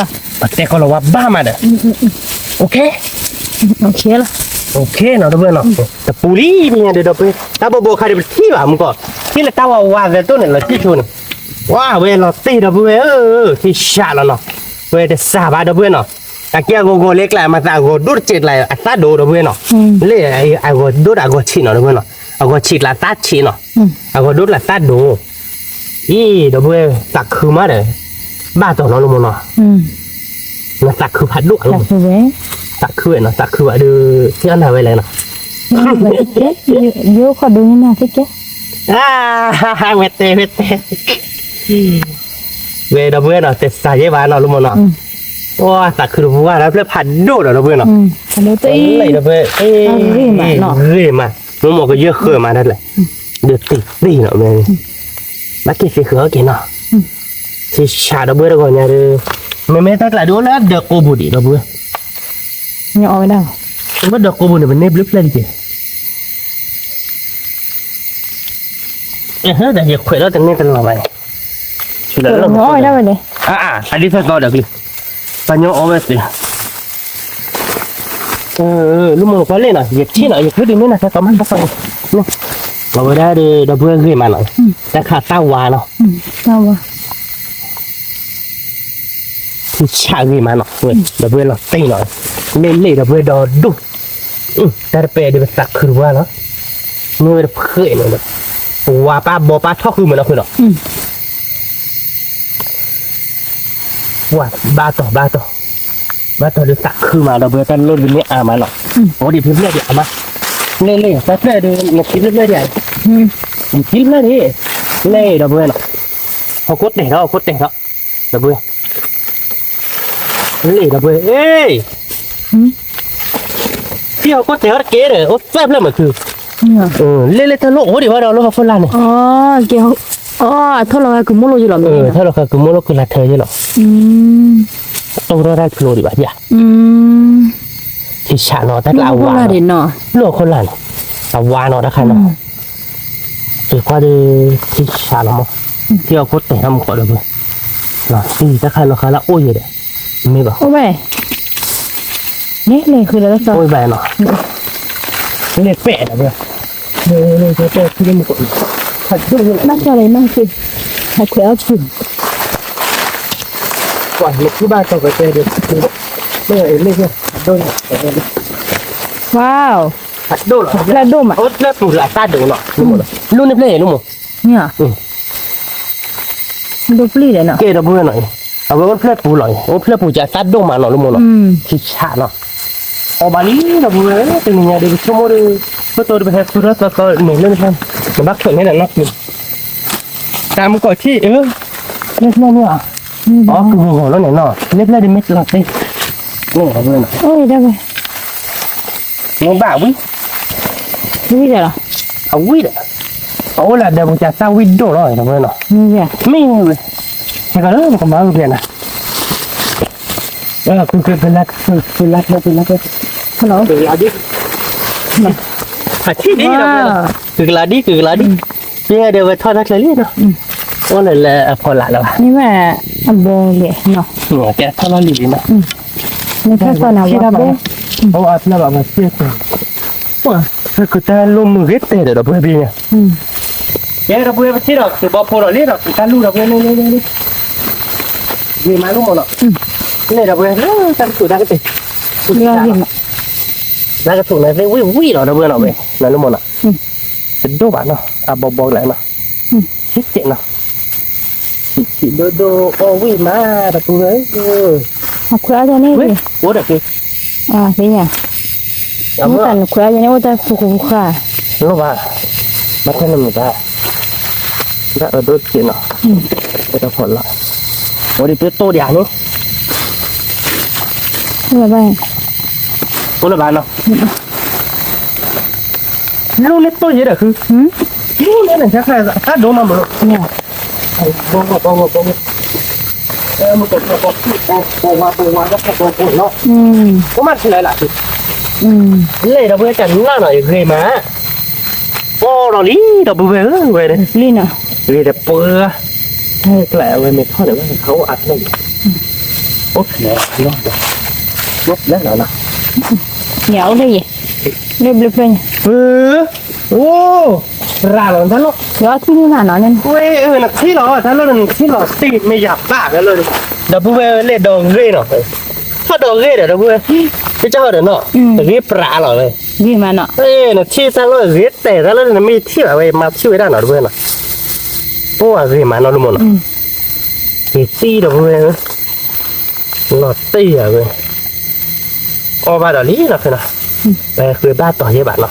ပတဲကီၢ်လီၤဝါဘၣ်မးဒီး, အိၣ်ခ့, အိၣ်ခ့နီၤ ဒီပုၢ်ဝဲၢ်နီၤ, တပူၤလံ ပညါဒီး ဒီပုၢ်ဝဲၢ် တၢ်ဘီဘီခါဒီးပထံၣ်ဘၣ်မူကီၢ်, ထံၣ်လၢတၢ်ဝါဝါသဲတိၣ်န့ၣ် လီၤတံၢ်ဆိန့ၣ်, ဝါ ဝဲလီၤတံၢ် ဒီပုၢ်ဝဲၢ်ဧၢ, ထံဆးလီၤနီၤ, ဝဲတစၢ်ဘၣ် ဒီပုၢ်ဝဲၢ်နီၤ, အက့ၢ်အဂီၤဂီၤလၢကျါ မၤသးအဂီၤဒိၣ်တစဲးကျါ အသၣ်ဒိ ဒီပုၢ်ဝဲၢ်နီၤ, လၢအဂီၤဒိၣ်ဒီးအဂီၤဆံးနီၤ ဒီပုၢ်ဝဲၢ်နီၤ, အဂီၤဆံးကျါသၣ်ဆံးနီၤ, အဂီၤဒိၣ်ကျါသၣ်ဒိ အံၤ ဒီပုၢ်ဝဲၢ် သးခုမးဒီး ဘၣ်တီၤနီၤ လၢမိၢ်နီၤ, နသးခုဖးဒိၣ်လီၤ, သးခုဝဲနီၤ, သးခုဘၣ်ဒီး ထံၣ်အီၣ်နၤဝဲလဲၣ်နီၤ, ယိၤခီၣ်ဒိၣ်န့ၢ်နၤသ့ကဲ, ဝဲတဲ ဝဲတဲ ဝဲ ဒီပုၢ်ဝဲၢ်နီၤ တစၢ်ယဲဘၣ်နီၤ လၢမိၢ်နီၤ, အိ သးခုတပူၤဘၣ်ဒီး ဖျၢၣ်ဖးဒိၣ်ဒီး ဒီပုၢ်ဝဲၢ်နီၤ, လၢဒီပုၢ်ဝဲၢ် ဂ့ၤမး, မိၢ်မိၢ်ကယဲၢ်ဃၢၤမးဒၣ်လဲာ်, ဒီးတံၢ်တံၢ်နီၤ မ့ၢ် ဘၣ်က့ၤသ့ဃုာ်အီၣ်က့ၤနီၤ, ထံဆး ဒီပုၢ်ဝဲၢ်တဂီၤညါဒီး, မ့မ့ၢ်တၢ်ကျးဒုးအိၣ်လၢဒၢးကိးပူၤဒံး ဒီပုၢ်ဝဲၢ်, မ့ၢ်ဒၢးကိးပူၤန့ၣ် ပန့ၢ်ဘျုးဖျၢၣ်လံက့ၤ, ယခွဲးထီၣ်တန့ၢ်တလီၤဘၣ်န့ၣ်, အဒ်သိးသီဒီးက့ၤ, ပှၤညီအီၣ်ဝဲသ့ လၢမိၢ် ကွၢ်လ့ၣ်နီၤ ယထံၣ်နီၤ ယဖုဒုးန့ၢ်နၤ ခဲကီးမး တၢ်ဖီန့ၣ်, အဝဲဒၣ်ဒီး ဒီပုၢ်ဝဲၢ်ဂ့ၤမးနီၤ, တၢ်ခးသၣ်ဝါနီၤ, ထံဆးဂ့ၤမးနီၤ, ဒီပုၢ်ဝဲၢ်လီၤတံၢ်နီၤ, လ့ၣ်လ့ၣ် ဒီပုၢ်ဝဲၢ်ဒီဒိၣ်, တၢ်တပဲာ်ဒီးပသးခုတပှၢ်နီၤ, မ့ၢ်ဝဲတဖှဲးန့ၣ်ဒီး, ပဝါပၢ်ဘီပၢ်ထီၣ်ဃုာ်မးနီၤ ဃုာ်ဒီး ပှၤဘၣ်တီၤ ဘၣ်တီၤ, ဘၣ်တီၤဒီးသးခုမး ဒီပုၢ်ဝဲၢ် တၢ်လိၣ်တမ့ၢ်အါမးနီၤ, အိၣ်ဒံးဖျၢၣ်ဖျၢၣ်ဒံးအါမး, လ့ၣ်လ့ၣ် တၢ်ဖျၢၣ်ဒီး နထံဖျၢၣ်ဖျၢၣ်ဒံး, နထံဖျၢၣ်ဒံး, လ့ၣ် ဒီပုၢ်ဝဲၢ်နီၤ, ဟီၣ်ခိၣ်တဲာ်ထီၣ် ဟီၣ်ခိၣ်တဲာ်ထီၣ်, ဒီပုၢ်ဝဲၢ် လ့ၣ် ဒီပုၢ်ဝဲၢ်, ထံဟီၣ်ခိၣ်တဲာ်ထီၣ်တက့ၢ်ဒီး အိၣ်သၢဖျၢၣ်မးခု, လ့ၣ်လ့ၣ် တၢ်လိၣ်အိၣ်ဒံးဘၣ်ဒီး လၢဟီၣ်ခိၣ်လာ်န့ၣ်, အထီၣ်လီၤဃာ်ကုၤမိၢ်လိၣ်ယ့လီၤ, ထီၣ်လီၤဃာ်ကုၤမိၢ်လိၣ်ကုၤလၢ်ထၢယ့လီၤ, တအိၣ်ထီၣ်တၢ်ဖျိဒံးဘၣ်ယၤ, ထံဆးနီၤ တၢ်ကျးအဝါ, လၢဟီၣ်ခိၣ်လာ်န့ၣ်, အဝါနီၤ တၢ်ခါနီၤ, ယကွၢ်ဒီး ထံဆးလီၤမး, ထံဟီၣ်ခိၣ်တဲာ်ထီၣ်မူကီၢ် ဒီပုၢ်ဝဲၢ်, တၢ်ခါလီၤဃာ်လၢအိၣ်ယဲဒီး, မ့ၢ်ဘၣ်, အိၣ်ဝဲ, န့ၣ်လဲၤဃုာ်ဒီးလၢသီ, အိၣ်ဘၣ်နီၤ, လဲၤပဲာ်ဒီးပုၢ်ဝဲၢ်, ဘၣ်ကၢ်လီၤမးက့ၤ, ဟဲခွဲးအီၣ်က့ၤ, ကွၢ်လၢခုဘၣ်တီၤကတဲဒီး, မ့ၢ်လ့ၣ်ကဲ, ဒိၣ်န့ၣ်, ဝါ, ဖျၢၣ်ဒိၣ်မး, အိၣ်ဖျၢၣ်ပူၤလၢအသၣ်ဒိၣ်နီၤ, လူန့ၣ်ဖျၢၣ်အံၤ လူမိၢ်, ဒိၣ်ပျံၤဒီးနီၤ, ကဲဒီပုၢ်ဝဲၢ်နီၤ, အဝဲအိၣ်ဖျၢၣ်ပူၤလီၤအံၤ, အိၣ်ဖျၢၣ်ပူၤကသၣ်ဒိၣ်မးနီၤ လူမိၢ်နီၤ, ထံဆးနီၤ, အီၣ်ဘၣ်လံဒီပုၢ်ဝဲၢ်, တနံၤညါဒီး ပဆိကမိၣ်ဒီး, ပတိၤဒီးပဟဲဃုထီၣ်သီသီန့ၣ်လၢန့ၣ်, နဘၣ်ခွဲးန့ၢ်ဒီးနီၤ, တၢ်မူကီၢ်ထံၣ်အၢ, လၢဖျၢၣ်န့ၣ်, အီၣ်ကဂီၤဂီၤလီၤန့ၣ်နီၤ, လၢဖျၢၣ်ဒီးမ့ၢ်လီၤတ့ၢ်, န့ၣ်ဒီပုၢ်ဝဲၢ်နီၤ, မ့ၢ်ဘၣ်ဝံၤ, ဝံၤဒီးလီၤ, အဝံၤဒီး, အအိၣ်လၢဒၢးပူၤကသၣ်ဝံၣ်ဒိၣ်လီၤ ဒီပုၢ်ဝဲၢ်နီၤ, မ့ၢ်ဝဲ, ဟဲကီးလၢပကမၤဝံၤဖျဲးနၤ, ကုကလါ, ကုကလါ, ကုကလါဒ်, ကုကလါဒ်, ကုကလါဒ်, ပှၤဒီးဝဲထီၣ်တၢ်ချၢလံနီၤ, အိၣ်လၢလၢအဖီလာ်လၢၤဘၣ်, မ့ၢ်ဘၣ်, အဘီလဲၣ်နီၤ, ကဲထီၣ်လီၤလံၤလံနီၤ, မ့ၢ်ထီၣ်သီနၤဘီ, အိၣ်အဖျၢၣ်ဘၣ်မၤစ့ၢ်ကီး, ပှၤ, ကတၢ်လိၣ်မုာ်ဂ့ၤတဲာ်ဒီး ဒီပုၢ်ဝဲၢ်ဖဲညါ, ကဲဒီပုၢ်ဝဲၢ် ပထံၣ်ဒီးသုးဘီဖိဒီးလံဒီး သုးတၢ်လူၢ်ဒီပုၢ်ဝဲၢ်န့ၣ်, ဂ့ၤမးလူမိၢ်နီၤ, န့ၣ်ဒီပုၢ်ဝဲၢ် တၢ်ကတိၤတၢ်ကတဲာ်, တၢ်ကတိၤန့ၣ်သ့ၣ်ဝံၣ်ဝံၣ်လီၤ ဒီပုၢ်ဝဲၢ်နီၤ, ဝဲ, နလူမိၢ်နီၤ, တဒိၣ်ဘၣ်နီၤ အဘီဘီကလဲာ်နီၤ, ဆံးဆံးနီၤ, ဆံးဆံးဒိၣ်ဒိၣ်အီၣ်ဝံၣ်မး ဒီပုၢ်ဝဲၢ်, အခွဲးအါန့ၣ်, အိၣ်ဒီးက့ၤ, သ့ၣ်ညါ, အခွဲးအါန့ၣ် အိၣ်တၢ်ဖိဃိဃာ်, လိၣ်ဘၣ်, ဘၣ်ထဲနမုာ်ဘၣ်, ဘၣ်အဒိၣ်တက့ၤနီၤ, တၢ်ဖီလာ်, အိၣ်ဒံးပတိၢ်ဒံးဧါန့ၣ်, ဘၣ် အိၣ်လၢၤဘၣ်နီၤ, လူန့ၣ်တိၢ်ယဲဒီးခု, လူန့ၣ်န့ၣ် တၢ်ဒိၣ်မးမ့ၢ်, ဘီဘီဘီဘီဘီ, မ့ၢ်ကပီၤပီၤပီၤဝါပီၤဝါ တၢ်ဖးပီၤပီၤနီၤ, အိၣ်မးတလဲလၢ်, လဲၣ်ဒီပုၢ်ဝဲၢ် ကနၣ်နီၤ ယဂ့ၤမး, ပီၤဒီးလံ ဒီပုၢ်ဝဲၢ်ဧၢ ဝဲန့ၣ်, ဂ့ၤတပှဲၤ, ကျဲအဝဲမ့ၢ်ထီၣ်ဒီးဝဲ အိၣ်အါဖျၢၣ်န့ၣ်, အိၣ်ဖျဲၣ်လီၤဒီး, အိၣ်ဖျဲၣ်လီၤနီၤ, ညၣ်အိၣ်လၢယဲ, လၢဘျၢဘျၢညါ, အိၣ်, ရၤလီၤတၢ်လီၢ်, ယထံၣ်န့ၢ်နၤနီၤန့ၣ်, ဝဲအၢ နထံၣ်လီၤ တၢ်လီၢ်ဒီး နထံၣ်လီၤတံၢ်မ့ၢ်ယၤဘၣ်တၢ်လီၢ်, ဒီပုၢ်ဝဲၢ်လၢဒီးဂ့ၤနီၤ, ထီၣ်ဒီးဂ့ၤဒီး ဒီပုၢ်ဝဲၢ်, တၢ်ကၢ်ဟီၣ်ဒီးနီၤ, ဂ့ၤပြးလီၤဝဲ, ဂ့ၤမးနီၤ, နထံၣ်တၢ်လီၢ်ဂ့ၤတဲာ်တၢ်လီၢ် နမ့ၢ်ထံၣ်ဘၣ်ဝဲ မၤထံၣ်ဝဲဒၣ်နီၤ ဒီပုၢ်ဝဲၢ်နီၤ, အိၣ်အဂ့ၤမးနီၤ လၢမ့ၢ်နီၤ, ဂ့ၤတံၢ် ဒီပုၢ်ဝဲၢ်ဧၢ လီၤတံၢ်ယၤဝဲ, အီၣ်ဘၣ်ဒီးလံနီၤဖဲနီၤ, ပဃုဘၣ်တီၤယဲဘၣ်နီၤ,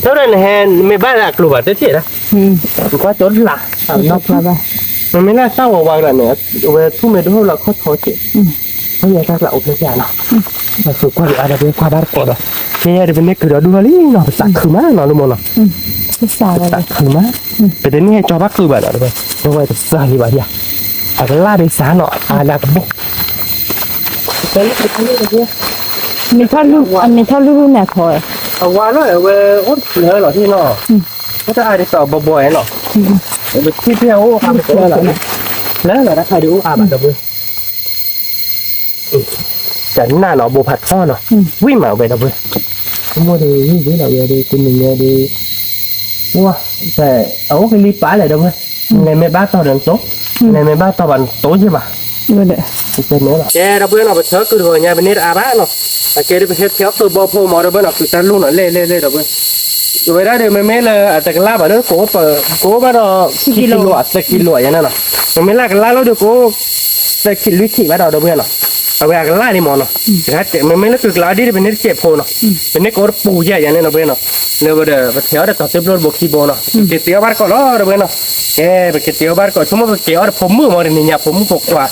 ဖဲဝဲဒၣ်နဟဲ မ့ၢ်ဘၣ်လၢအကျိၤဘၣ်တထံၣ်ဒၣ်, နကွၢ်ကၠိလၢ်, မ့မ့ၢ်လၢတၢ်ဝးဝးကလၢ်န့ၣ်, အဝဲထူၣ်မ့ၢ်တဟိၣ်လီၤခီၣ်ထီက့ၤ, အဝဲတၢ်ကျးအိၣ်ဖျဲၣ်ဖျဲၣ်နီၤ, ပဃုကွၢ်က့ၤအါဒီးပကွၢ်ဘၣ်တကိးဒီး, ကဲယဲဒီးပန့ၢ်ကုၤဒီးဒူၣ်ထီၣ်လံနီၤ ပသးခုမးနီၤ လၢမ့ၢ်နီၤ, ပသးခုမး, ပတန့ၢ်ဟဲကၠီဘၣ်ကုၤဘၣ်ဒီး ပဝဲတသးလံဘၣ်ယၤ, အကလၢ်ဒ်စးနီၤ အါဒၣ်ကဘိၣ် မ့ၢ်ထီၣ်လူၢ်လူၢ်န့ၣ်ခီ, အဝါလီၤ အဝဲအိၣ်တဖျၢၣ်လီၤထံၣ်နီၤ, အိၣ်တၢ်အါဒ်သိးဘီဘီနီၤ, ပထံၣ်ဖဲအအိၣ်အါမးလီၤ, လၢလီၤတၢ်ခါဒုးအိၣ်အါဘၣ်ဒီပုၢ်ဝဲၢ်, ကနၣ်နီၤ ဘိဖးထီနီၤ, ဝံၣ်မးဝဲဒီပုၢ်ဝဲၢ်, မိၢ်ဒီးဝံၣ်ဝံၣ်လီၤဝဲဒီး တနံၤညါဒီး, ဝဲ, အအိၣ်ကလံၤပာ်လဲၣ်ဒီပုၢ်ဝဲၢ်, လဲၤမ့ၢ်ဘၣ်တီၢ်ဒီးနတိၢ်, လဲၤမ့ၢ်ဘၣ်တီၢ်ဘၣ်နတိၢ်ယဲၢ်ဘၣ်, ကဲဒီပုၢ်ဝဲၢ်နီၤ ပထၢကုၤတဂီၤညါ ပန့ၢ်တအါဘၣ်နီၤ, အကဲဒီးပဟဲထဲအီၣ်ကုၤဘီဖိမးဒီပုၢ်ဝဲၢ်နီၤ ကုၤတၢ်လူၢ်နီၤ လဲၣ်လဲၣ်လဲၣ်ဒီပုၢ်ဝဲၢ်, အဝဲဒၣ်ဒီးမ့မ့ၢ်လၢအတကလၢ်ဘၣ်လၢ ကအိၣ်ဘၣ်ဒီး ခံကံလိၤ အသၢကံလိၤယဲၢ်န့ၣ်နီၤ, မ့မ့ၢ်လၢအကလၢ်လီၤဒီးကအိၣ် သၢကံလွံၢ်ကံဘၣ်ဒီးဒီပုၢ်ဝဲၢ်နီၤ, အဝဲအကလၢ်လံမးနီၤ, မ့မ့ၢ်လၢကုၤကလးအီဒံဒီး ပန့ၢ်တစဲးဖိနီၤ, ပန့ၢ်ကအိၣ်တပူၤယဲၢ်ယဲၢ်န့ၣ်ဒီပုၢ်ဝဲၢ်နီၤ, လၢဝဲဒီး ပထဲအီၣ်ဒီးတီၤတဘျီတဘိခံဘိနီၤ, ပက့ၤတ့အီၣ်ဘၣ်တကိးလီၤဒီပုၢ်ဝဲၢ်နီၤ, ကဲ ပက့ၤတ့အီၣ်ဘၣ်တကိး ဆိကမိၣ်ပက့ၤအီၣ်ဒီးဖိမုၣ်မး တနံၤညါဖိမုၣ်ဖိခွါ,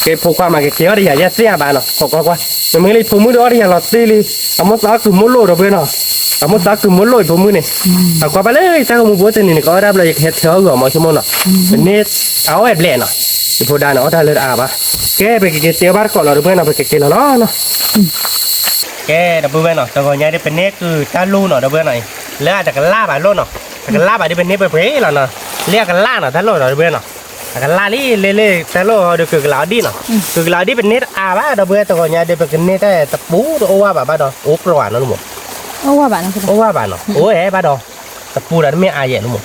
ကဲဖိခွါမး ကက့ၤအီၣ်ဒီးယၤယဲၢ်သ့ၣ်အါဘၣ်နီၤ ခိးကွၢ်ကွၢ်, မ့မ့ၢ်လၢဖိမုၣ်ဒီးအီၣ်ဒီးယၤလီၤတံၢ်လံ, အမိၢ်သးအီၣ်ကုၤမိၢ်လိၣ်ဒီပုၢ်ဝဲၢ်နီၤ, အမိၢ်သးအီၣ်ကုၤမိၢ်လိၣ်အံၤဖိမုၣ်န့ၣ်, အကွၢ်ဘၣ်လၢတၢ်ဂီၤမူပအိၣ်တနံၤန့ၣ် ကအီၣ်ဒၣ်ဘျီ ယကဟဲထဲအီၣ်ဂီၤမးဆိကမိၣ်နီၤ, ပန့ၢ်အအီၣ်အဲၣ်ဘျဲၣ်နီၤ, ယဖိဒါန့ၣ်အီၣ်တၢ်လၢတအါဘၣ်, ကဲ ပကက့ၤတ့အီၣ်ဘၣ်တကိးလီၤဒီပုၢ်ဝဲၢ်နီၤ ပကက့ၤလီၤလီၤနီၤ ကဲ ဒီပုၢ်ဝဲၢ်နီၤ တဂီၤညါဒ်ပန့ၢ်ကုၤတၢ်လူၢ်နီၤ ဒီပုၢ်ဝဲၢ်နီၤအံၤ, လၢအတကလၢ်ဘၣ်လိၣ်နီၤ, အကလၢ်ဘၣ်ဒ်ပန့ၢ်ပှဲၤပှဲၤလီၤနီၤ, လၢအကလၢ်နီၤ တၢ်လိၣ်ဒီပုၢ်ဝဲၢ်နီၤ, အကလၢ်လံ လၢလၢတၢ်လိၣ်ဒီးကုၤကလးအီဒံနီၤ, ကုၤကလးအီဒံပန့ၢ်တအါဘၣ် ဒီပုၢ်ဝဲၢ် တဂီၤညါဒ် ပကန့ၢ်တၢ်တပူၤတအိၣ်ဝဲဘၣ်ဘၣ်ဒီး အိၣ်ပျီၢ်နီၤလၢမး, အိၣ်ဝဲဘၣ်နီၤ, အိၣ်ဝဲဘၣ်နီၤ အိၣ်ဝဲဘၣ်ဒီး တပူၤဒီးတမ့ၢ်အါယဲၢ်လၢမး,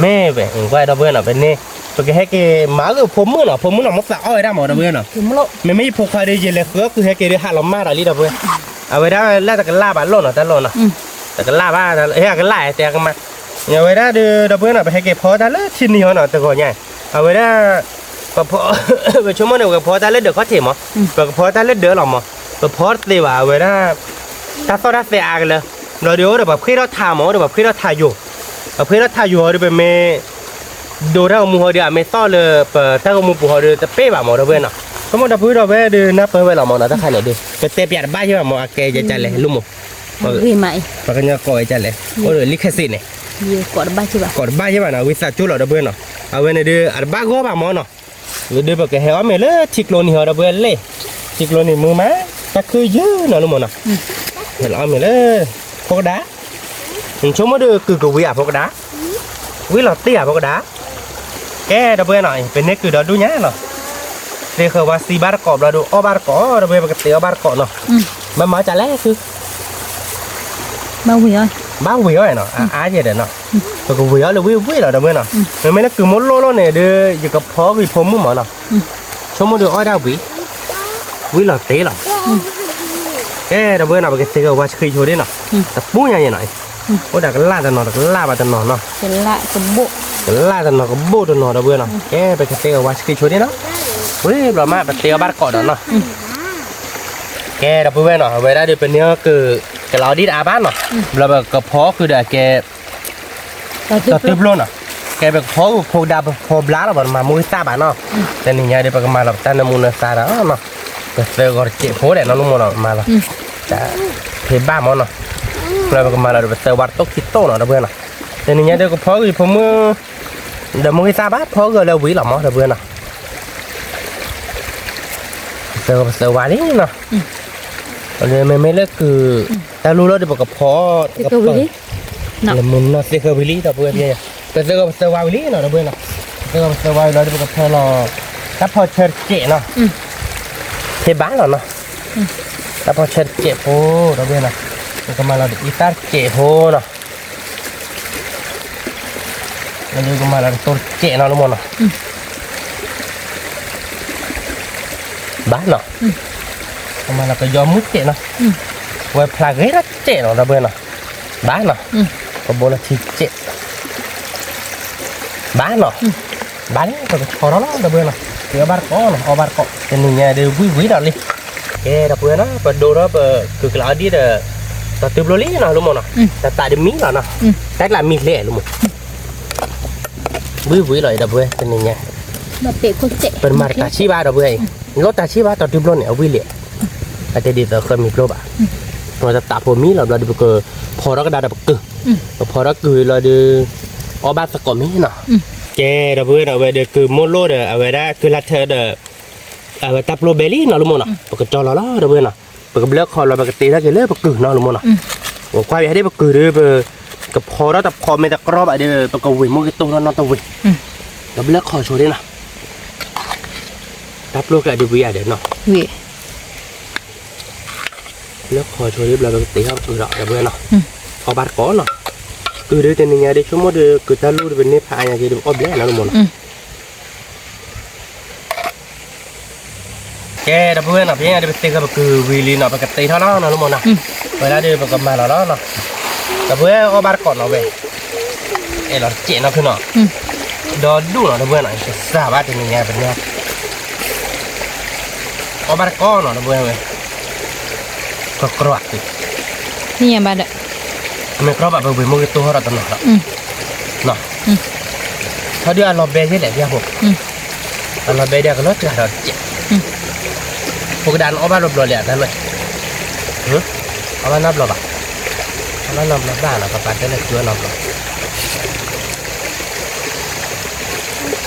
မ့ၢ်ဝဲ ကွၢ်ဒီပုၢ်ဝဲၢ်နီၤ ပန့ၢ် ပကဟဲက့ၤမၤဂ့ၤဖိမုၣ်နီၤ ဖိမုၣ်နီၤ မိၢ်သးအီၣ်ဝဲဒၣ်မး ဒီပုၢ်ဝဲၢ်နီၤ, မ့မ့ၢ်ယဖိခွါဒီး ယလဲၤဃုအီၣ်ကုၤဟဲက့ၤဒီး ဟးလီၤမၢ်ဒီးလံ ဒီပုၢ်ဝဲၢ်, အဝဲဒၣ်လၢတကလၢ်ဘၣ်လိၣ်နီၤ တၢ်လိၣ်နီၤ, တကလၢ်ဘၣ် ဟဲအကလၢ်တဲအကမၣ်, အဝဲဒၣ်ဒီး ဒီပုၢ်ဝဲၢ်နီၤ ပဟဲက့ၤဖီတၢ်လၢထံနံၤဟီနီၤ တဂီၤညါ, အဝဲဒၣ် ပဖီ ပဆိကမိၣ်န့ၣ် ပကဖီတၢ်လၢဒၢးခီၣ်ထံးမး, ပကဖီတၢ်လၢဒၢးလီၤမး, ပဖီတသ့ဘၣ် အဝဲဒၣ် တၢ်သီၣ်တၢ်သဲအါကလၢာ်, ဘျီဒီးအိၣ်ဒီးပှၤဖှ့ထီၣ်ထးမး အိၣ်ဒီးပှၤဖှ့ထီၣ်ထးယိာ်, ပှၤဖှ့ထီၣ်ထးယိာ်ဒီး ပမ့ၢ် ဒိတၢ်ဂီၤမူဟီဒီး အမ့ၢ်သီၣ်လၢပတၢ်ဂီၤမူပူၤဟီဒီး တပ့ၢ်ဘၣ်မး ဒီပုၢ်ဝဲၢ်နီၤ, ဆိကမိၣ်ဒီပုၢ်ဝဲၢ်ဒီး နၢ်ပၢၢ်ဝဲလီၤမးနီၤ တၢ်ခါန့ၣ်ဒီး ပတဲပၠးတဘၣ်ယဲၢ်ဘၣ်မး အကဲယဲၢ်ကလဲၣ် လိၣ်မး ပှၤကညီကိးဝဲဒ်လဲၣ် အိၣ်ဒီးလံခဲစ့းန့ၣ်, ကိးတဘၣ်ယဲၢ်ဘၣ်နီၤ ဝံသးစူၤလီၤ ဒီပုၢ်ဝဲၢ်နီၤ, အဝဲန့ၣ်ဒီး အတဘၣ်ဂီၢ်ဘၣ်မးနီၤ, ဒီးပကဟဲအီၣ်မ့ၤလၢထံကျိနံၤဟီ ဒီပုၢ်ဝဲၢ်လ့ၣ်, ထံကျိနံၤမုာ်မး, တၢ်ခုယုၢ်နီၤလၢမးနီၤ, ဟဲလီၤအီၣ်မ့ၤလၢ ဖိကဒါ, နဆိကမိၣ်ဒီးကုၤကဝံၤဧါ ဖိကဒါ, ဝံၤလီၤတံၢ်ဧါ ဖိကဒါ, ကဲ ဒီပုၢ်ဝဲၢ်နီၤ ပန့ၢ်ကုၤဒီးဒူၣ်ညါလီၤ, သ့ဃၢၤဝါသံဘၣ်တကိးဘျီဒီး အီၣ်ဘၣ်တကိး ဒီပုၢ်ဝဲၢ် ပကသ့အီၣ်ဘၣ်တကိးနီၤ, ဘၣ်မၤကလဲၣ်သု ဘၣ်ဝံၤအီၣ်နီၤ အါအါယဲၢ်ဒီးနီၤ, ပကဝံၤအီၣ်လၢဝံၤဝံၤလီၤ ဒီပုၢ်ဝဲၢ်နီၤ, မ့မ့ၢ်လၢကုၤမိၢ်လိၣ်လိၣ်န့ၣ်ဒီး ယကဖီကွံာ်ဖိမုၣ်မးနီၤ, ဆိကမိၣ်ဒီးအီၣ်ဒၣ်ဝံၤ, ဝံၤလီၤတ့ၢ်လီၤ, ကဲ ဒီပုၢ်ဝဲၢ်နီၤ ပကသ့ကဝါဆှံဆိဒ်နီၤ, တပူၤညါယဲၢ်နီၤ, အိၣ်ဒီးကလၢ်တနီၤ တကလၢ်ဘၣ်တနီၤနီၤ, ကလၢ်တနီၤကဘိၣ်တနီၤ ဒီပုၢ်ဝဲၢ်နီၤ, ကဲ ပကသ့ကဝါဆှံဆိဒ်နီၤ, ဝံၤဘျီမး ပသ့အီၣ်ဘၣ်တကိးဒီးနီၤ ကဲ ဒီပုၢ်ဝဲၢ်နီၤ အဝဲဒၣ်ဒီး ပန့ၢ်အီၣ်ကုၤကလးအီဒံတအါဘၣ်နီၤ, ဘျီပကဖီဃုာ်ဒီးအကဲ တီၤတဘျီနီၤ, ကဲ ပကဖီဃုာ်ဖိကဒါ ပဖီဘျါလီၤ ပတမၤမူဂံၢ်သၣ်ဘၣ်နီၤ, တနံၤညါဒီး ပကမၤလီၤပတၢ်နၢမူနၢသါဒီးနီၤ, ပသၢဂီၤတစဲးဖိဒဲးနီၤ လၢမိၢ်နီၤ မၤလီၤ, တၢ်ဖံးဘၣ်မၢ်နီၤ, လၢပကမၤလီၤဒီး ပသၢဝါတတိၢ်ခံတိၢ်နီၤ ဒီပုၢ်ဝဲၢ်နီၤ, တနံၤညါဒီးကဖီဂံၢ်ဖိမုၣ် ဒီးမိၢ်ဂံၢ်သၣ်ဘၣ် ဖီဂၢၢ်လၢဝံၤလီၤမၢ် ဒီပုၢ်ဝဲၢ်နီၤ, ပသၢဂီၤပသၢဝါလံနီၤ, မ့မ့ၢ်လၢကုၢ် တၢ်လိၣ်လီၤဒီးပကဖီ လၢမုၢ်နီၤသ့ၣ်ဃၢဝံၤလံ ဒီပုၢ်ဝဲၢ်, ပသၢဂီၤပသၢဝါဝံၤလံနီၤ ဒီပုၢ်ဝဲၢ်နီၤ, ပသၢဂီၤပသၢဝါဝံၤလီၤဒီး ပကဖီလီၤ တၢ်ဖီဆၢတစဲးနီၤ, ဖံးဘၣ်လီၤနီၤ, တၢ်ဖီဆၢတစဲးဖိ ဒီပုၢ်ဝဲၢ်နီၤ, ပကမၤလီၤဒီးအံသၣ်တစဲးဖိနီၤ လၢကမၤလီၤကတိၤတစဲးနီၤ လၢမိၢ်နီၤ, ဘၣ်နီၤ, ကမၤလီၤကယီမုၢ်တစဲးနီၤ, ဝဲဖျါဂ့ၤတစဲးနီၤ ဒီပုၢ်ဝဲၢ်နီၤ, ဘၣ်နီၤ, ကဘိလီၤထံတစဲး ဘၣ်နီၤ, ဘၣ်လၢပကဆီထီၣ်လီၤ ဒီပုၢ်ဝဲၢ်နီၤ, အီၣ်ဘၣ်တကိးနီၤ အီၣ်ဘၣ်တကိး တနံၤညါဒီးဝံၣ်ဝံၣ်ဒီးလံ, ကဲ ဒီပုၢ်ဝဲၢ်နီၤ ပဒိထီၣ်ပကုၢ်ကျးအီဒံၣ်ဒီး တတုၤဘျီလံနီၤ လၢမိၢ်နီၤ, တၢ်သးတမံလီၤနီၤ, တၢ်ကျးမံလဲၣ် လၢမိၢ် ဝံၣ်ဝံၣ်လီၤအံၤ ဒီပုၢ်ဝဲၢ် တနံၤညါ, ပတမၤတၢ်ဆံးဘၣ် ဒီပုၢ်ဝဲၢ်အံၤ, လီၤတၢ်ဆံးဘၣ် တတုၤဘျီန့ၣ် အဝံၣ်လဲၣ်, အတဲဒ်သိးဃၢမံၤပျိဘၣ်, တၢ်သးဖိမံလီၤဘျီဒီး ပကဖီထီၣ်ကဒါဒီးပကုၢ်, ပဖီထီၣ်ကုၢ်လီၤဒီး အီၣ်ဘၣ်သကိးမ့ၢ်နီၤ, ကဲ ဒီပုၢ်ဝဲၢ်နီၤ အဝဲဒီးကုၢ်မိၢ်လိၣ်ဒီး အဝဲဒၣ်ကုၢ်လၢထၢဒီး အဝဲတၢ်ပျိဘဲလံနီၤ လၢမိၢ်နီၤ, ပကတီၤလီၤလီၤ ဒီပုၢ်ဝဲၢ်နီၤ, ပကဘျၢခီလီၤ ပကတ့ထီၣ်က့ၤလၢပကုၢ်နီၤ လၢမိၢ်နီၤ, ပကွၢ်ပဟဲဒ်ပကုၢ်ဒီး ပကဖီထီၣ်တဖီမ့ၢ်တကြီဘၣ်ဒီး ပကဝ့ၤမိၢ်ဂ့ၤတိၢ်ထီၣ်နီတဝ့ၤ, ပကဘျၢခီဆိဒ်နီၤ, တၢ်ပျိကျးဒုးပယါဒီးနီၤ, ဘျၢခီဆိဒ်ဘျီ ပကတ့ထီၣ်ပကုၢ်ဒီး ဒီပုၢ်ဝဲၢ်နီၤ, အီၣ်ဘၣ်တကိးနီၤ, ကုၢ်ဒီးတနံၤညါဒီး ဆိကမိၣ်ဒီး ကုၢ်တၢ်လိၣ်ဒီး ပန့ၢ်ဖးအါညါက့ၤဒီး ပအီၣ်ဘျဲၣ်နီၤ လၢမိၢ်နီၤ ကဲ ဒီပုၢ်ဝဲၢ်နီၤ ပညါဒီး ပသ့ၣ်ဃၢပကုၢ်ဝံၤလံနီၤ ပကတ့ထီၣ်လီၤနီၤ လၢမိၢ်နီၤ, ဝဲဒၣ်ဒီး ပကမၤလီၤလီၤနီၤ, ဒီပုၢ်ဝဲၢ်အီၣ်ဘၣ်တကိးနီၤဝဲ, အဲၣ်လီၤတစဲးနီၤဖုနီၤ, ဒီဒူၣ်နီၤ ဒီပုၢ်ဝဲၢ်နီၤ ကစၢ်ဘၣ်တနံၤညါပညါ အီၣ်ဘၣ်တကိးနီၤ ဒီပုၢ်ဝဲၢ်ဝဲ, ကကြီ, န့ၣ်ဘၣ်ဒီး, မ့ၢ်ကြီဘၣ် ပဝ့ၤမိၢ်ဂ့ၤတိၢ်ထီၣ်ဒီးတနီၤဒီး, ထီၣ်ဒုးအလီၤဘဲယဲလဲၣ် ပယါဖိ, အလီၤဘဲဒုးအကလီၤစှၤဒီးတစဲး, ဖိကဒါနအီၣ်ဘၣ်လီၤဘျီလဲၣ် အတၢ်လွဲၢ်, အီၣ်ဘၣ်နီတဘျီဘၣ်, အီၣ်ဘၣ်နီတဘျီဘၣ်နီၤ ပပာ်တဲလၢစု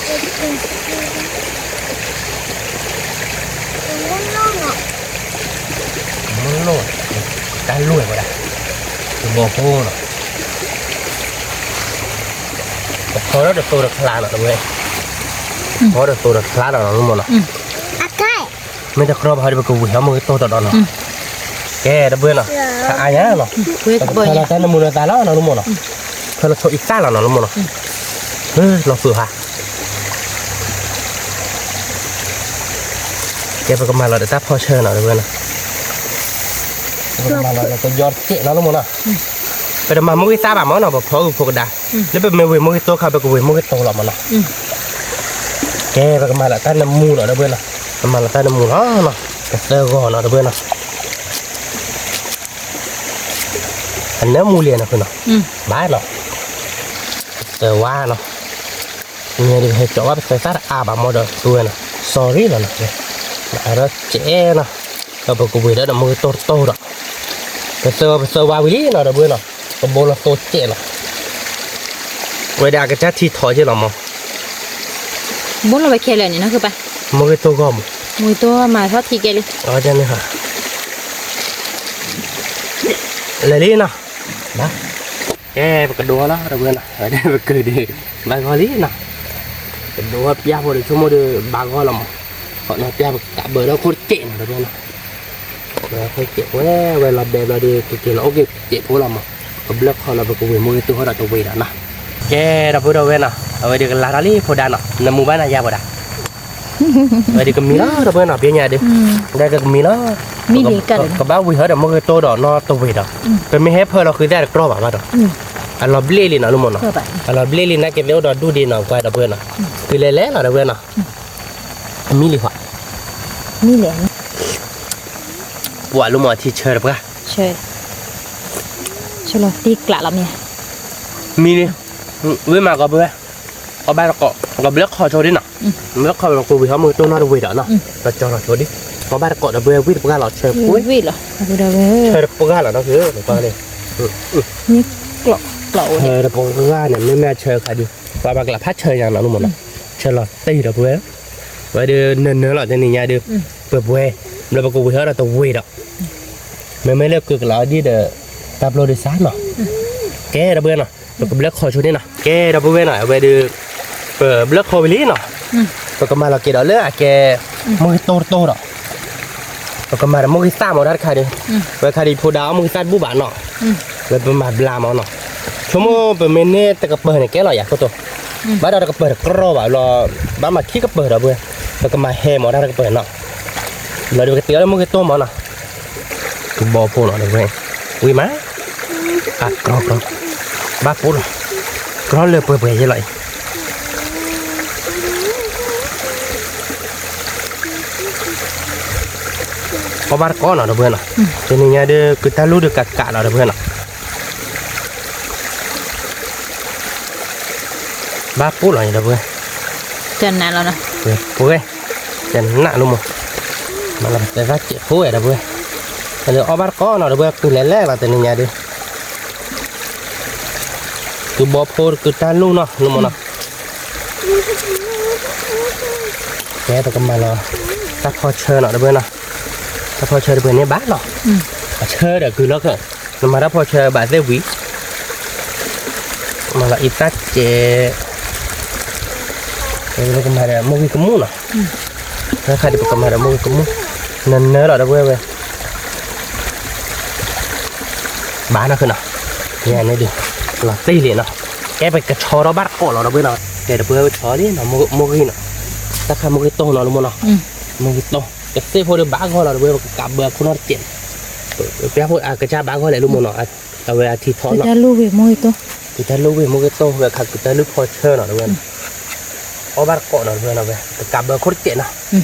အီၣ်နီတဘျီ မ့ၢ်လိၣ်, တၢ်လိၣ်ဝဲဒၣ်, တဘီဖိနီၤ, ပဖီထီၣ်တသိတချါနီၤ တဝဲ, ဖီထီၣ်တသိတချါနီၤ လၢမိၢ်နီၤ, မ့ၢ်တကြီဘၣ်ဒီး ပကဝ့ၤဟီမိၢ်ဂ့ၤတိၢ်ဒီးနီၤ, ကဲ တပုၢ်ဝဲၢ်နီၤ, ဖးအါညါနီၤ, ပကဖၢလီၤတၢ်နမူလၢသးလီၤနီၤ လၢမိၢ်နီၤ, ဖၢလီၤဆိအံသၣ်လီၤနီၤ လၢမိၢ်နီၤ, လီၤဖုးဟါ ကဲ ပကမၤလီၤဒီးတၢ်ဖီဆၢနီၤ တဝဲနီၤ, ပကမၤလီၤဒီးကယီတစဲးနီၤ လၢမိၢ်နီၤ, ပတမၤမိၢ်ဂ့ၤသၣ်ဘၣ်မၢ်နီၤ ပဖီဂုၢ်ဖိကဒါ, လၢပမ့ၢ်ဝ့ၤမိၢ်ဂ့ၤတိၢ်ခါ ပကဝ့ၤမိၢ်ဂ့ၤတိၢ်လီၤမၢ်နီၤ, ကဲ ပကမၤလီၤတၢ်နမူလီၤ တဝဲနီၤ, ပမၤလီၤတၢ်နမူလီၤနီၤ, ကသၢဂီၤနီၤ တဝဲနီၤ, အနၢမူလံနီၤ ဖုနီၤ, ဘၣ်နီၤ, ကသၢဝါနီၤ မ့ၢ်ဒီးဟဲကၠီဘၣ်ပသၢသၣ်တအါဘၣ်မၢ်ဒီး တဝဲနီၤ, sorry လီၤနီၤ, အဒီးကဲနီၤ, ဒီးပကဝ့ၤဒီးမိၢ်ဂ့ၤတိၢ်တတိၢ်ဒီး, ပသၢဂီၤပသၢဝါဝံၤလံနီၤ တဝဲနီၤ, ကဘိလီၤသိစဲးနီၤ, ဝဲဒၣ်အကစၢ်ထံထီၣ်က့ၤလီၤမၢ်, ဘိလီၤဝဲခဲလၢာ်န့ၣ်နီၤ ကပၢ်, မိၢ်ဂ့ၤတိၢ်ဂီၢ်မၢ်, မိၢ်ဂ့ၤတိၢ်ဂီၢ်မၢ်ထီၣ်ထံကဲလံ, လဲၤလံနီၤ, ဘၣ် ကဲ ပကဒိလီၤ တဝဲနီၤ, ပကုၢ်ဒံး ဘၣ်ဂီၢ်လံနီၤ, ပဒိပျၢ်ဖိဒီးဆိကမိၣ်ဒီး ဘၣ်ဂီၢ်လီၤမၢ်, ခီနီၤပျၢ်ပကးဘၢဒီးခိၣ်တစဲးနီၤ တဝဲနီၤ, ခိၣ်တစဲးဝဲ ဝဲလီၤဘဲဘျီဒီး ကက့ၤလီၤအိၣ်က့ၤတစဲးဖိလီၤမၢ်, ပဘျၢၣ်ခီလီၤ ပကဝ့ၤမိၢ်ဂ့ၤတိၢ်ထီၣ်ဒီးတဝ့ၤဒီးနီၤ, ကဲ ဒီပုၢ်ဝဲၢ်နီၤ, အဝဲဒီးကလၤထီၣ်လံဖိဒါနီၤ, နမူဘၣ်နၤယါပှၤဒၣ် ဝဲဒၣ်ကမံၤလီၤ တဝဲနီၤ, ပညါဒီး ဒီးကမံၤလီၤ, ကဘၣ်ဝံၤဟီဒီးမိၢ်ဂ့ၤတိၢ်ဒီးနီတဝ့ၤဒီး, ပမ့ၢ်ဟဲဖၢလီၤဃုာ်သ့ၣ်တကြီဘၣ်ဘၣ်ဒီး, အလီၤဘျ့လံနီၤ လၢမိၢ်နီၤ, အလီၤဘျ့လံ နာ်က့ၤသ့ၣ်အိၣ်ဒီးဒူၣ်ဒ့နီၤ ကွၢ်ဒီပုၢ်ဝဲၢ်နီၤ, တုၤလဲၤလဲၤလီၤ တဝဲနီၤ, အမံၤလံၤခွါ, မံၤလဲၤ ပှၤလၢမိၢ်အထံဆၢတပှၢ်, ဆၢလီၤတံၢ်ကျးလီၤမ့ၢ်, မံၤန့ၣ်, ဝ့ၢ်မးကီးပုၢ်ဝဲၢ်, အီၣ်ဘၣ်တကိး, ကဘျၢၣ်ခီဆိဒ်နီၤ, ဘျၢၣ်ခီလီၤ ကဝံၤဟီမိၢ်ဂ့ၤတိၢ်နီတဝ့ၤဒီးနီၤ, ဒီးကၠီလီၤဆိဒ် အီၣ်ဘၣ်တကိးဒီပုၢ်ဝဲၢ် ဝံၣ်တပှၢ်လီၤ ဆၢပှဲၤ, ဆၢတပှၢ်လီၤနီၤ ဖု, ဆၢတပှၢ်န့ၣ် မ့မ့ၢ်ဆၢခါဒံး ပှၤဘၣ်ကလးဖးဆၢညါနီၤ လၢမ့ၢ်နီၤ, ဆၢလီၤတံၢ်ဒီပုၢ်ဝဲၢ်, ဝဲဒုးနၢၤနၢၤလီၤ တနံၤညါဒုး, ပှဲၤပှဲၤ, ဘျီပကဝံၤဟီဒီးတဝ့ၤဒီး, မ့မ့ၢ်လၢကုၢ်ကလးအီၤဒ်ဒီး တၢ်ပျိဒုးစၢ်နီၤ, ကဲဒီပုၢ်ဝဲၢ်နီၤ ပကဘျၢခီဆိန့ၣ်နီၤ, ကဲဒီပုၢ်ဝဲၢ်နီၤ အဝဲဒုး, ပဘျၢခီဝံၤလံနီၤ, ပကမၤလီၤက့ၤဒီးလၢအကဲ, မိၢ်ဂ့ၤတိၢ်တတိၢ်ဒီး ပကမၤဒီးမိၢ်ဂ့ၤသၣ်မ့ၢ်တၢ်တခါဒီး, ဝဲခါဒံးဖိဒါအီၣ်မိၢ်ဂ့ၤသၣ်တဘူၣ်ဘၣ်နီၤ, ဝဲပမၤဘျါမ့ၢ်နီၤ, ဆိကမိၣ်ပမ့ၢ်န့ၢ်တကပၤန့ၣ်ကဲလီၤယၤခိၣ်တိ, ဘၣ်ဒီးတကပၤတကြီဘၣ်လီၤ, ဘၣ်မၤခံကပၤဒီပုၢ်ဝဲၢ်, ပကမၤဟဲမ့ၢ်တၢ်တကပၤနီၤ, ဘျီဒုးပကတ့အီၤလၢမိၢ်ဂ့ၤတိၢ်မ့ၢ်နီၤ, ကဘီဖိနီၤဒီပုၢ်ဝဲၢ်, ဝံၤမး, အကြီကြီ, ဘၣ်ပိၢ်လီၤ, ကြီလၢပှဲၤပှဲၤယဲလီၤအံၤ အီၣ်ဘၣ်တကိးနီၤဒီပုၢ်ဝဲၢ်နီၤ, တနံၤညါဒုး ကုၢ်တၢ်လူၢ်ဒုးကးကးလီၤဒီပုၢ်ဝဲၢ်နီၤ, ဘၣ်ပိၢ်လီၤဒီပုၢ်ဝဲၢ်, ကနးလီၤ, ပဝဲ, ကနးလီၤမ့ၢ်, မၤလီၤတဲသၣ်စဲးဖိဝဲဒီပုၢ်ဝဲၢ်, အီၣ်ဘၣ်တကိးနီၤဒီပုၢ်ဝဲၢ် ကုၢ်လဲၤလဲၤလီၤတနံၤညါဒုး ကုၢ်ဘီဖိကုၢ်တၢ်လူၢ်နီၤ လၢမ့ၢ်နီၤ, ကဲပကမၤလီၤ, တၢ်ဖီဆၢနီၤဒီပုၢ်ဝဲၢ်နီၤ, တၢ်ဖီဆၢတပှဲၤန့ၣ်ဘၣ်နီၤ, အဆၢဒီးကုၢ်လီၤခၢၣ်, နမၤတၢ်ဖီဆၢဘၣ်သ့ၣ်ဝံၤ, မၤလီၤအံၤသၣ်စဲး ပကမၤဒီးမိၢ်ဂ့ၤကမူၣ်နီၤ, တၢ်ခါဒံးပကမၤဒီးမိၢ်ဂ့ၤကမူၣ်, နၢၤနၢၤလီၤဒီပုၢ်ဝဲၢ်, ဘၣ်နီၤခၢၣ်နီၤ, ယၤန့ၣ်ဒုး, လီၤတံၢ်လံနီၤ, ကဲပကဆီထီၣ်ဘၣ်တကိးလီၤဒီပုၢ်ဝဲၢ်နီၤ, ကဲဒီပုၢ်ဝဲၢ်ဆီလံနီၤ, မိၢ်ဂ့ၤနီၤ, တၢ်ခါမိၢ်ဂ့ၤတိၢ်နီၤလၢမ့ၢ်နီၤ, မိၢ်ဂ့ၤတိၢ်, ကသ့ၣ်ဖိဒုးဘၣ်ဂီၢ်လီၤဒီပုၢ်ဝဲၢ် ပကကးဘၢအခိၣ်နီတစဲး, ပျၢ်ဖိအကစၢ်ဘၣ်ဂီၢ်လဲၣ်လၢမ့ၢ်နီၤ, အဝဲအထံထီၣ်နီၤ, ကုၢ်တၢ်လူၢ်ဝ့ၢ်မိၢ်ဂ့ၤတိၢ်, ကုၢ်တၢ်လူၢ်ဝ့ၢ်မိၢ်ဂ့ၤတိၢ် ဝဲခါကုၢ်တၢ်လူၢ်ဖီဆၢနီၤဒီပုၢ်ဝဲၢ်နီၤ, အီၣ်ဘၣ်တကိးနီၤဒီပုၢ်ဝဲၢ်နီၤ, ပကးဘၢအခိၣ်တစဲးနီၤ,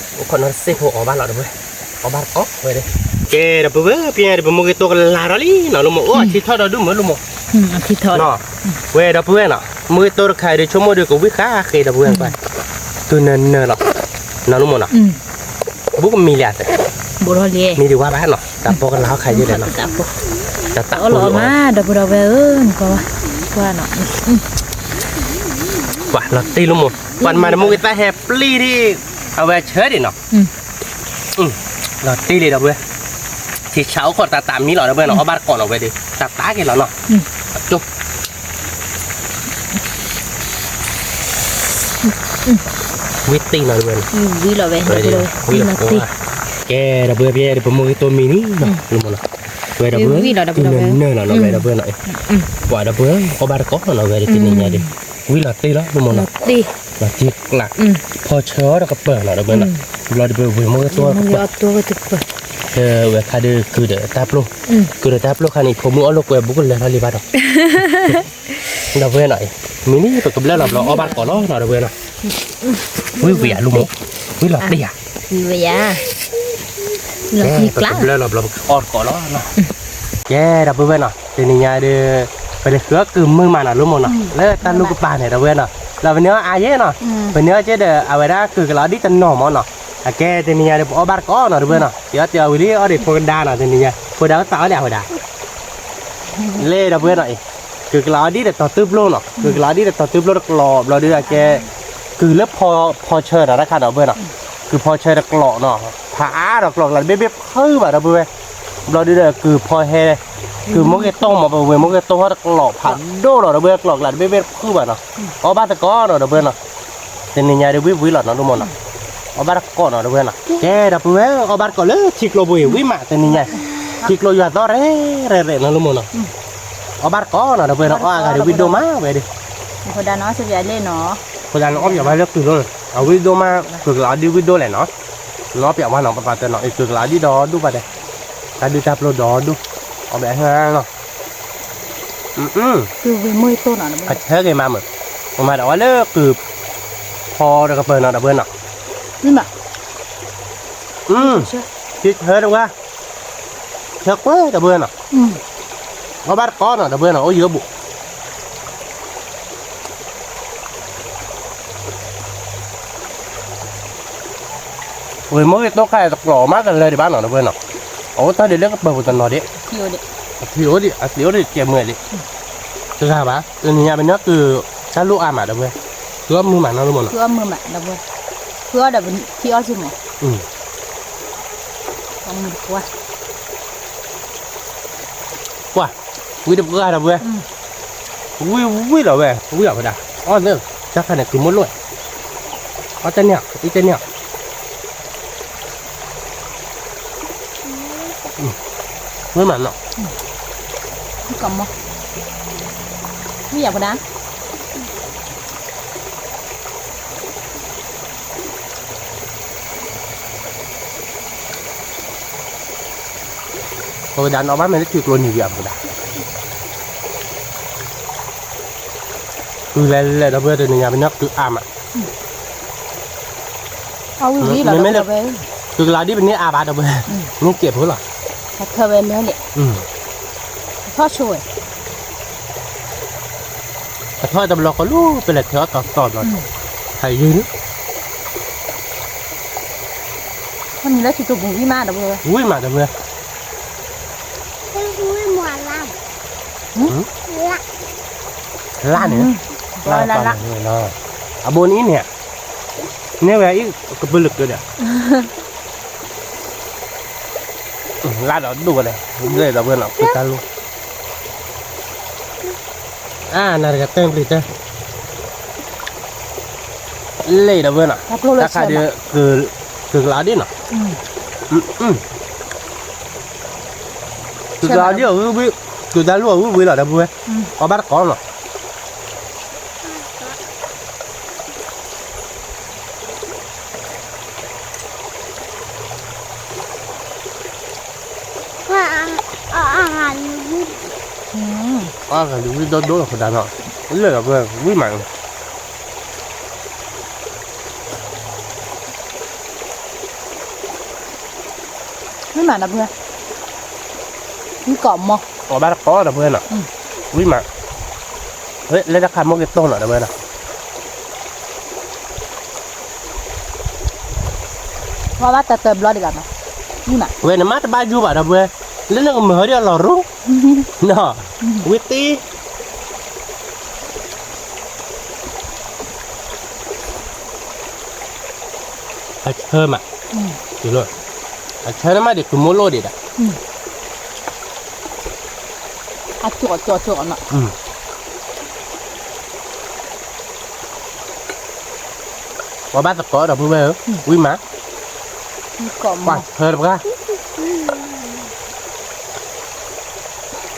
အိၣ်ခိးနီတစဲးဖိအီၣ်ဘၣ်လီၤဒီပုၢ်ဝဲၢ်, အီၣ်ဘၣ်တကိးဝဲဒၣ်, ကဲဒီပုၢ်ဝဲၢ် ပယဲဒီးပမိၢ်ဂ့ၤတိၢ်ကလၤထီၣ်လံနီၤလၢမ့ၢ်နီၤ, အိၣ်အထံထီၣ်ဒီးဒုးမ့ၢ်လၢမ့ၢ်နီၤ, ဝဲဒီပုၢ်ဝဲၢ်နီၤ, မိၢ်ဂ့ၤတိၢ်တခါအံၤဒုး ဆိကမိၣ်ဒုးကဝံၣ်ဃာ်ဃ့ဒီပုၢ်ဝဲၢ်, ကုၢ်နၢၤနၢၤလီၤ, နီၤလၢမ့ၢ်နီၤ, ဘူးကမံၤလံဧါ, မံၤဒံးဝါဘၣ်နီၤ, တၢ်ပိၢ်ကလၤဟီၣ်ခါယဲလဲၣ်နီၤ, တၢ်ပိၢ်လီၤမး ဒီပုၢ်ဒီဝဲၢ်ဧၢ, ကွၢ်နီၤ, ကွၢ်လီၤတံၢ်လၢမ့ၢ်, ပှၤမၤတမိၢ်ဂ့ၤသၣ်ဟဲပျံၤဒံး, အဝဲဆၢဒံးနီၤ, လီၤတံၢ်လံဒီပုၢ်ဝဲၢ်, ထံဆးအိၣ်ခိးတၢ်တၢ်မံလီၤဒီပုၢ်ဝဲၢ်နီၤ, အီၣ်ဘၣ်တကိးနီၤဝဲဒၣ်, တၢ်တၢ်က့ၤလီၤနီၤ, အကၠိ ဝံတံၢ်နီၤဝဲ, ဝံလီၤဝဲ, ကဲဒီပုၢ်ဝဲၢ် ပယဲဒီးပမိၢ်ဂ့ၤတိၢ်မံၤန့ၣ်နီၤ, လၢမ့ၢ်နီၤ, ဝဲဒီပုၢ်ဝဲၢ်, ကုၢ်နၢၤနၢၤလီၤနီၤဝဲဒီပုၢ်ဝဲၢ်နီၤ, ပှၤဒီပုၢ်ဝဲၢ် အီၣ်ဘၣ်တကိးနီၤဝဲဒၣ်တနံၤညါဒီး, ဝံလီၤတံၢ်လီၤလၢမ့ၢ်နီၤ, လီၤတံၢ်ကျး, ဖီဆၢအီၤတကပၤနီၤဒီပုၢ်ဝဲၢ်နီၤ, ဘျီဒီပုၢ်ဝဲၢ်မိၢ်ဂ့ၤတိၢ်တကပၤ, ဝဲခါဒီးကုၢ်ဒီးတၢ်ပျိ, ကုၢ်ဒီးတၢ်ပျိခါန့ၣ် ဖိမုၣ်အီၣ်လိာ်ကွဲဘူးကလၢာ်ထီၣ်လံဘၣ်ဒီး ဒီပုၢ်ဝဲၢ်နီၤ, မ့ၢ်န့ၣ် ပကဘျၢလီၤဘျီအီၣ်ဘၣ်တကိးလီၤနီၤ ဒီပုၢ်ဝဲၢ်နီၤ, ဝံဝံဧါ လၢမ့ၢ်, ဝံလီၤတံၢ်ဧါ, ပကဘျၢလီၤဘျီပကအီၣ်တကိးလီၤ, ကဲဒီပုၢ်ဝဲၢ်နီၤ, တနံၤညါဒီး, ပလဲၤဃုအီၣ်ကုၢ်မုၢ်မးနီၤ လၢမ့ၢ်နီၤ, လၢတၢ်လူၢ်ကပၤန့ၣ် ဒီပုၢ်ဝဲၢ်နီၤ, လၢပန့ၢ်အီၣ်အါယဲနီၤ, ပန့ၢ်အီၣ်က့ဒီး အဝဲဒၣ်ကုၢ်ကလီၤဒ်တနီၤမ့ၢ်နီၤ, အကဲတနံၤညါဒီး ပအီၣ်ဘၣ်တကိးနီၤ ဒီပုၢ်ဝဲၢ်နီၤ, တအီၣ်တအီဝံၤလံအီၣ်ဒံးဖိကဒါနီၤ တနံၤညါ, ဖိဒါသးအီၣ်လံအဝဲဒၣ် လၢဒီပုၢ်ဝဲၢ်နီၤအံၤ, ကုၢ်ကလးအီၤဒ်ဒီးတီၤတုပျိနီၤ, ကုၢ်ကလးအီၤဒ်ဒီးတီၤတုပျိတကျိး ဘျီဒုးအကဲ, ကုၢ်လၢဖီဆၢဒီးတၢ်ခါဒီပုၢ်ဝဲၢ်နီၤ, ကုၢ်ဖီဆၢတကျိးနီၤ, ဖးအါဒီးကျိးကလးတဘ့ၣ်ဘ့ၣ်တဖုဘၣ်ဒီပုၢ်ဝဲၢ်, ဘျီဒုးဒီးကုၢ်ဖီဟဲ, ကုၢ်မိၢ်ဂ့ၤတိၢ်မ့ၢ် ပဝဲၢ်မိၢ်ဂ့ၤတိၢ်ဟီတကျိးဖးဒိၣ်လီၤဒီပုၢ်ဝဲၢ် ကျိးကလးတဘ့ၣ်ဘ့ၣ်တဖုဘၣ်နီၤ, အီၣ်ဘၣ်သကိးနီၤဒီပုၢ်ဝဲၢ်နီၤ တနံၤညါဒီးဝံဝံလီၤနီၤ လၢမ့ၢ်နီၤ, အီၣ်ဘၣ်တကိးနီၤ ဒီပုၢ်ဝဲၢ်နီၤ, ကဲ ဒီပုၢ်ဝဲၢ် အီၣ်ဘၣ်တကိးလၢထံကျိပူၤအံၤ ဝံမး တနံၤညါ, ထံကျိယွၤသီရဲၣ်ရဲၣ်နီၤ လၢမ့ၢ်နီၤ, အီၣ်ဘၣ်တကိးနီၤ ဒီပုၢ်ဝဲၢ်နီၤ, အီၣ်အဂၤဒီးဝံဒိၣ်မးဝဲဒီး, အဃိဒၣ်နီၤ စပျးလ့ၣ်နီၤ, အဃိဒၣ်နီၤ အီၣ်ပၠးဝဲလၢကုၢ်လိၤ, အဝံဒိၣ်မး ကုၢ်ကလးဒုးဝံဒိၣ်လဲၣ်နီၤ, နီၤပၠးဝဲနီၤ ပပာ်တနီၤ အကုၢ်ကလးဒုးဒီဒူၣ်ပာ်တဲ, တၢ်ဒုးတၢ်ပျိဒီဒူၣ်, အီၣ်ဘၣ်ဟဲနီၤ အဆၢက့ၤမးမုၢ်, ပမၤဒၣ်ဝဲလၢကုၢ်ဖီတကပၤနီၤ ဒီပုၢ်ဝဲၢ်နီၤ, ဆၢတဝဲ, ဆၢကွဲဒီပုၢ်ဝဲၢ်နီၤ, အီၣ်ဘၣ်တကိးနီၤ ဒီပုၢ်ဝဲၢ်နီၤ အိၣ်ယံၤအိၣ်ဘူး ဒီပုၢ်ဝဲၢ်နီၤ, ပှ့ၤမိၢ်ဂ့ၤတိၢ်ခါတကျိးမးတလၢဒံးဘၣ်နီၤ ဒီပုၢ်ဝဲၢ်နီၤ, အအိၣ်တၢ်ဒ်လၢကပၢၤပူၤတနီၤဒံး, အသံအိၣ်ဒံး အသံအိၣ်ဒံးကဲမုာ်ဒံး, တဂၤဘၣ် တနံၤညါပညီကု တၢ်လိၣ်အါမး ဒီပုၢ်ဝဲၢ်, ဃုအီၣ်မုာ်မးနီၤ လၢမနီၤ, ဃုအီၣ်မုာ်မး ဒီပုၢ်ဝဲၢ်, ဃုအီၣ်ဒီးပထံအီၣ်စ့ၢ်မး, ပှၤ ဝံတပှၢ် ဒီပုၢ်ဝဲၢ်, ဝံဝံလီၤဝဲ ဝံလီၤဖဲဒၣ်, အီၣ်သ့ တၢ်ခါန့ၣ် ကုၤမိၢ်လိၣ်, အီၣ်တန့ၢ် အံၤတန့ၢ် ဝံမးနီၤ, မ့ၢ်ယၤပဒၣ်, ပကဒၣ်နီၣ်ဘၣ်မဲာ်လၢထံကျိနံၤဝံၤအပကဒၣ်, ကုၤလဲၤလဲၤ ဒီပုၢ်ဝဲၢ် တနံၤညါပညီကုၤအါမး, မ့မ့ၢ်လၢ ကုၤကလးဒ်ပန့ၢ်အါဘၣ် ဒီပုၢ်ဝဲၢ်, န့ၢ်စဲးဖိလီၤ, ထီၣ်ဝဲလၢလဲၣ်, ထီၣ်ဆိဝဲ အထီၣ်တဘျီဃီလၢ ပလဲၤထၢအီၣ်တီတီဘျီ, ဟဲယုၢ်န့ၣ်, ဝံမး ဒီပုၢ်ဝဲၢ်, လၢ်န့ၣ်, အဘိန့ၣ်အံၤန့ၣ်, န့ၢ်ဝဲအံၤ ကပုာ်လုာ်ကဒီး လၢ်ဒီးဒိၣ်ဝဲလဲၣ်, လၢ်ဒီပုၢ်ဝဲၢ်နီၤ ပတၢ်လိၣ်, အါ နၤတဂၤတဲပျံၤတဲ, လၢ်ဒီပုၢ်ဝဲၢ်နီၤ တၢ်ခါဒီး ကုၤကလးဒ်နီၤ, ကုၤကလးဒ်အဂုၢ်ဝံၤ, ကုၤတၢ်လိၣ်အဂုၢ်ဝံၤလီၤ ဒီပုၢ်ဝဲၢ်, အီၣ်ဘၣ်တကိးနီၤ အဂၤဒိၣ်ဒိၣ်လီၤ ပဒၣ်နီၤ, လၢ်ဒီပုၢ်ဝဲၢ် ဝံမး ဝံမး ဒီပုၢ်ဝဲၢ်, ဝံကိးမီၤ, အီၣ်ဘၣ်တကိး ဒီပုၢ်ဝဲၢ်နီၤ, ဝံမး, လၢတၢ်ခါမိၢ်ဂ့ၤတိၢ်နီၤ ဒီပုၢ်ဝဲၢ်နီၤ, အီၣ်ဘၣ်တၢ်တဘျီဒံးဘၣ်မး, ဝံမး, ဝဲနမ့ၢ်တဘၣ်ယူၤဘၣ် ဒီပုၢ်ဝဲၢ်, လၢနကမၤဟီဒ်အလီၤရူ, နီၤ, ဝံတ့ အဆၢမး, အဆၢန့ၣ်မးဒံး ကုၤမိၢ်လိၣ်ဒံးဒၣ်, အကၠီကၠီကၠီနီၤ, အီၣ်ဘၣ်သကိးဒီပုၢ်ဝဲၢ်ဧၢ, ဝံမး, ပှၤဆၢတပှၢ်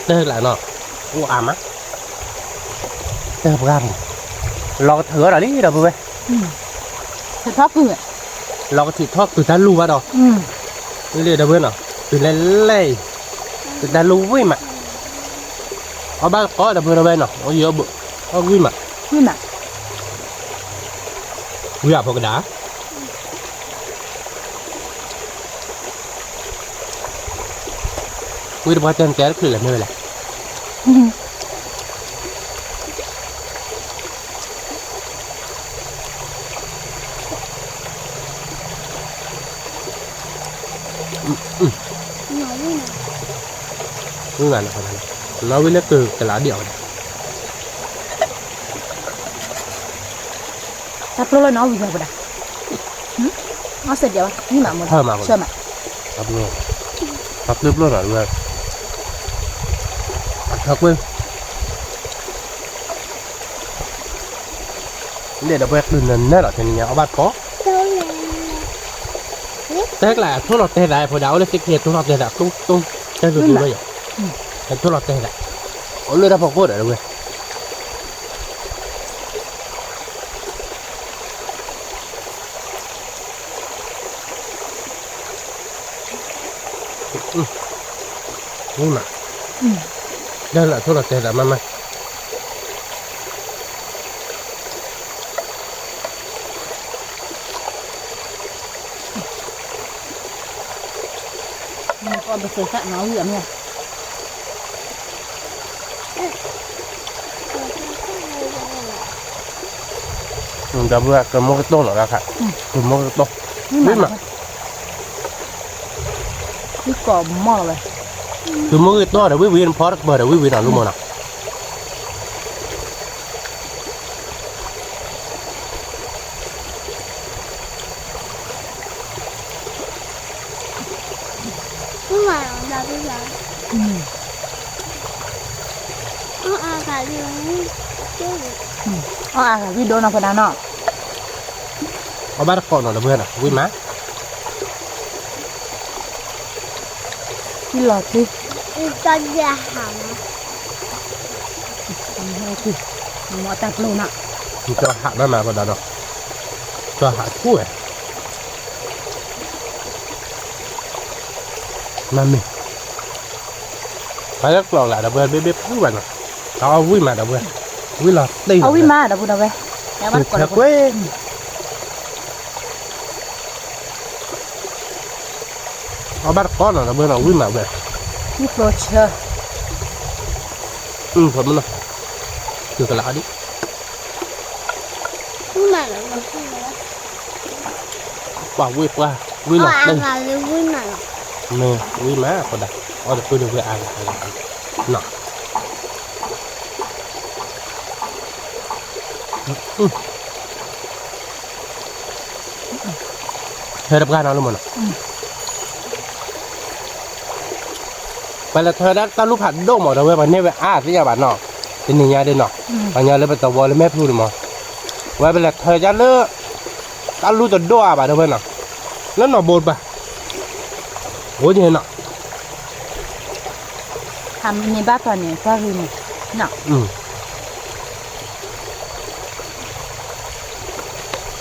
တၢ်လၢနီၤ, အိၣ်အါမး, တၢ်ပှၢ်ပူၤ, လီၤကထုးအီၣ်ဒီးလံ ဒီပုၢ်ဝဲၢ်, လီၤကထုးထီၣ်ကုၤတၢ်လူၤဘၣ်ဒီး, လၢဒီပုၢ်ဝဲၢ်နီၤ, ကုၤလဲၤလဲၤအံၤ, ကုၤတၢ်လူၤဝံၣ်မး, အီၣ်ဘၣ်သကိးဒီပုၢ်ဝဲၢ်နီၤ, အီၣ်ယံၤအီၣ်ဘၣ်, အီၣ်ဝံၣ်မး, ဝံၣ်မး, ဝံၣ်အဖိကဒၣ် ဝံၣ်တပှၢ်တၢၢ်နတဲတချုးလဲၣ်မ့ၢ်ဝဲလဲၣ်, ဝံၣ်မးနီၤ, နီၢ်ဝံၣ်လၢကုၤကလးဒံးအီၤဝဲဒၣ် တၢ်ပျိလၢနီၢ်ဝံၤလီၤဝဲဒၣ်, အီၣ်စဲးဒံးဘၣ် မံမးမ့ၢ်, ဆၢမး, တၢ်ပျိ, တၢ်ပျိပျိနီၤ, အထၢကွ့ၢ်, လဲၣ်ဒီပုၢ်ဝဲၢ် ကုၤနၢၤနၢၤလီၤ တနံၤညါ အီၣ်ဘၣ်တကိး, တဲကျါ အထိၣ်လီၤတဲာ်သး ဖိဒါအိၣ်လၢသ့ၣ်ခံ အထိၣ်လီၤတဲာ်သး တိၢ်တိၢ်, တဲဂ့ၤဂ့ၤလီၤယီၤ, အထိၣ်လီၤတဲာ်သး, အိၣ်လၢတၢ်ဖီခိၣ်ဒီးဝဲ မ့ၢ်မး, ဒၢလၢအထိၣ်လီၤတဲာ်သးမးမး, ပကသ့ၣ်သၣ်နီၣ်ဝံၤအမ့ၢ်, ဒီပုၢ်ဝဲၢ် ကမိၢ်ကတိၢ်နီၤ တၢ်ခါ, ကမိၢ်ကတိၢ်, မ့ၢ်မး, မီၢ်လီၤဝဲ, သုမုၢ်ဂ့ၤတီၢ်ဒီးဝံၣ်ဝံၣ် နဖီတကပၤဒီးဝံၣ်ဝံၣ်နီၤ လူမီၢ်နီၤ. အီၣ်အါဂၤဝံၣ်ဒိၣ်နီၤ ဖိဒါနီၤ, အီၣ်ဘၣ်တကိးနီၤ ဒီပုၢ်ဝဲၢ်နီၤ ဝံၣ်မး လီၤတံၢ်, မ့ၢ်တၢ်ကျိၤနီၤ, ကၠီဟးမး ဖိဒါနီၤ, ကၠီဟးထူၣ်ဝဲ, မ့ၢ် ပှၤလၢကျိးလၢ ဒီပုၢ်ဝဲၢ် ဘ့ၣ်ဘ့ၣ်ဖုဘၣ်နီၤ, အီၣ်ဝံၣ်မး ဒီပုၢ်ဝဲၢ်, ဝံၣ်လီၤတံၢ် အီၣ်ဝံၣ်မး ဒီပုၢ်ဝဲၢ်, ဆၢကွ့ၢ်, အီၣ်ဘၣ်တကိးနီၤ ဒီပုၢ်ဝဲၢ်နီၤ ဝံၣ်မးဝဲ, ဝံၣ်ဖျိဆၢ, ဖျိမးနီၤ, ကုၢ်ကလးအီၣ်ဒံး ပှၤဝံၣ်ပှၢ် ဝံၣ်လီၤတံၢ်, မ့ၢ်ဝံၣ်မး ဖိဒါ, အီၣ်တပုၢ်ဒီပုၢ်ဝဲၢ်အါဂၤအါဂၤ, နီၤ, ထၢတပှၢ်နီၤ လူမီၢ်နီၤ, ပလဲၤထၢဒၣ်တၢ်လူၢ်ဖးဒိၣ်မး ဒီပုၢ်ဝဲၢ် ပန့ၢ်ဝဲအါသ့ၣ်ညါဘၣ်နီၤ, တနံၤညါဒ်နီၤ, ပှၤညီလၢပသဝီလၢမဲာ်ဖျိန့ၣ်မး, ဝဲပလဲၤထၢဒၣ်လၢ တၢ်လူၢ်တဒိၣ်အါဘၣ် ဒီပုၢ်ဝဲၢ်နီၤ, လၢနီၢ်ဘိတပၤ, အိၣ်က့ၤနီၤ ဟးမ့ၢ်ဘၣ်သီန့ၣ် ကွၢ်ဂ့ၤန့ၣ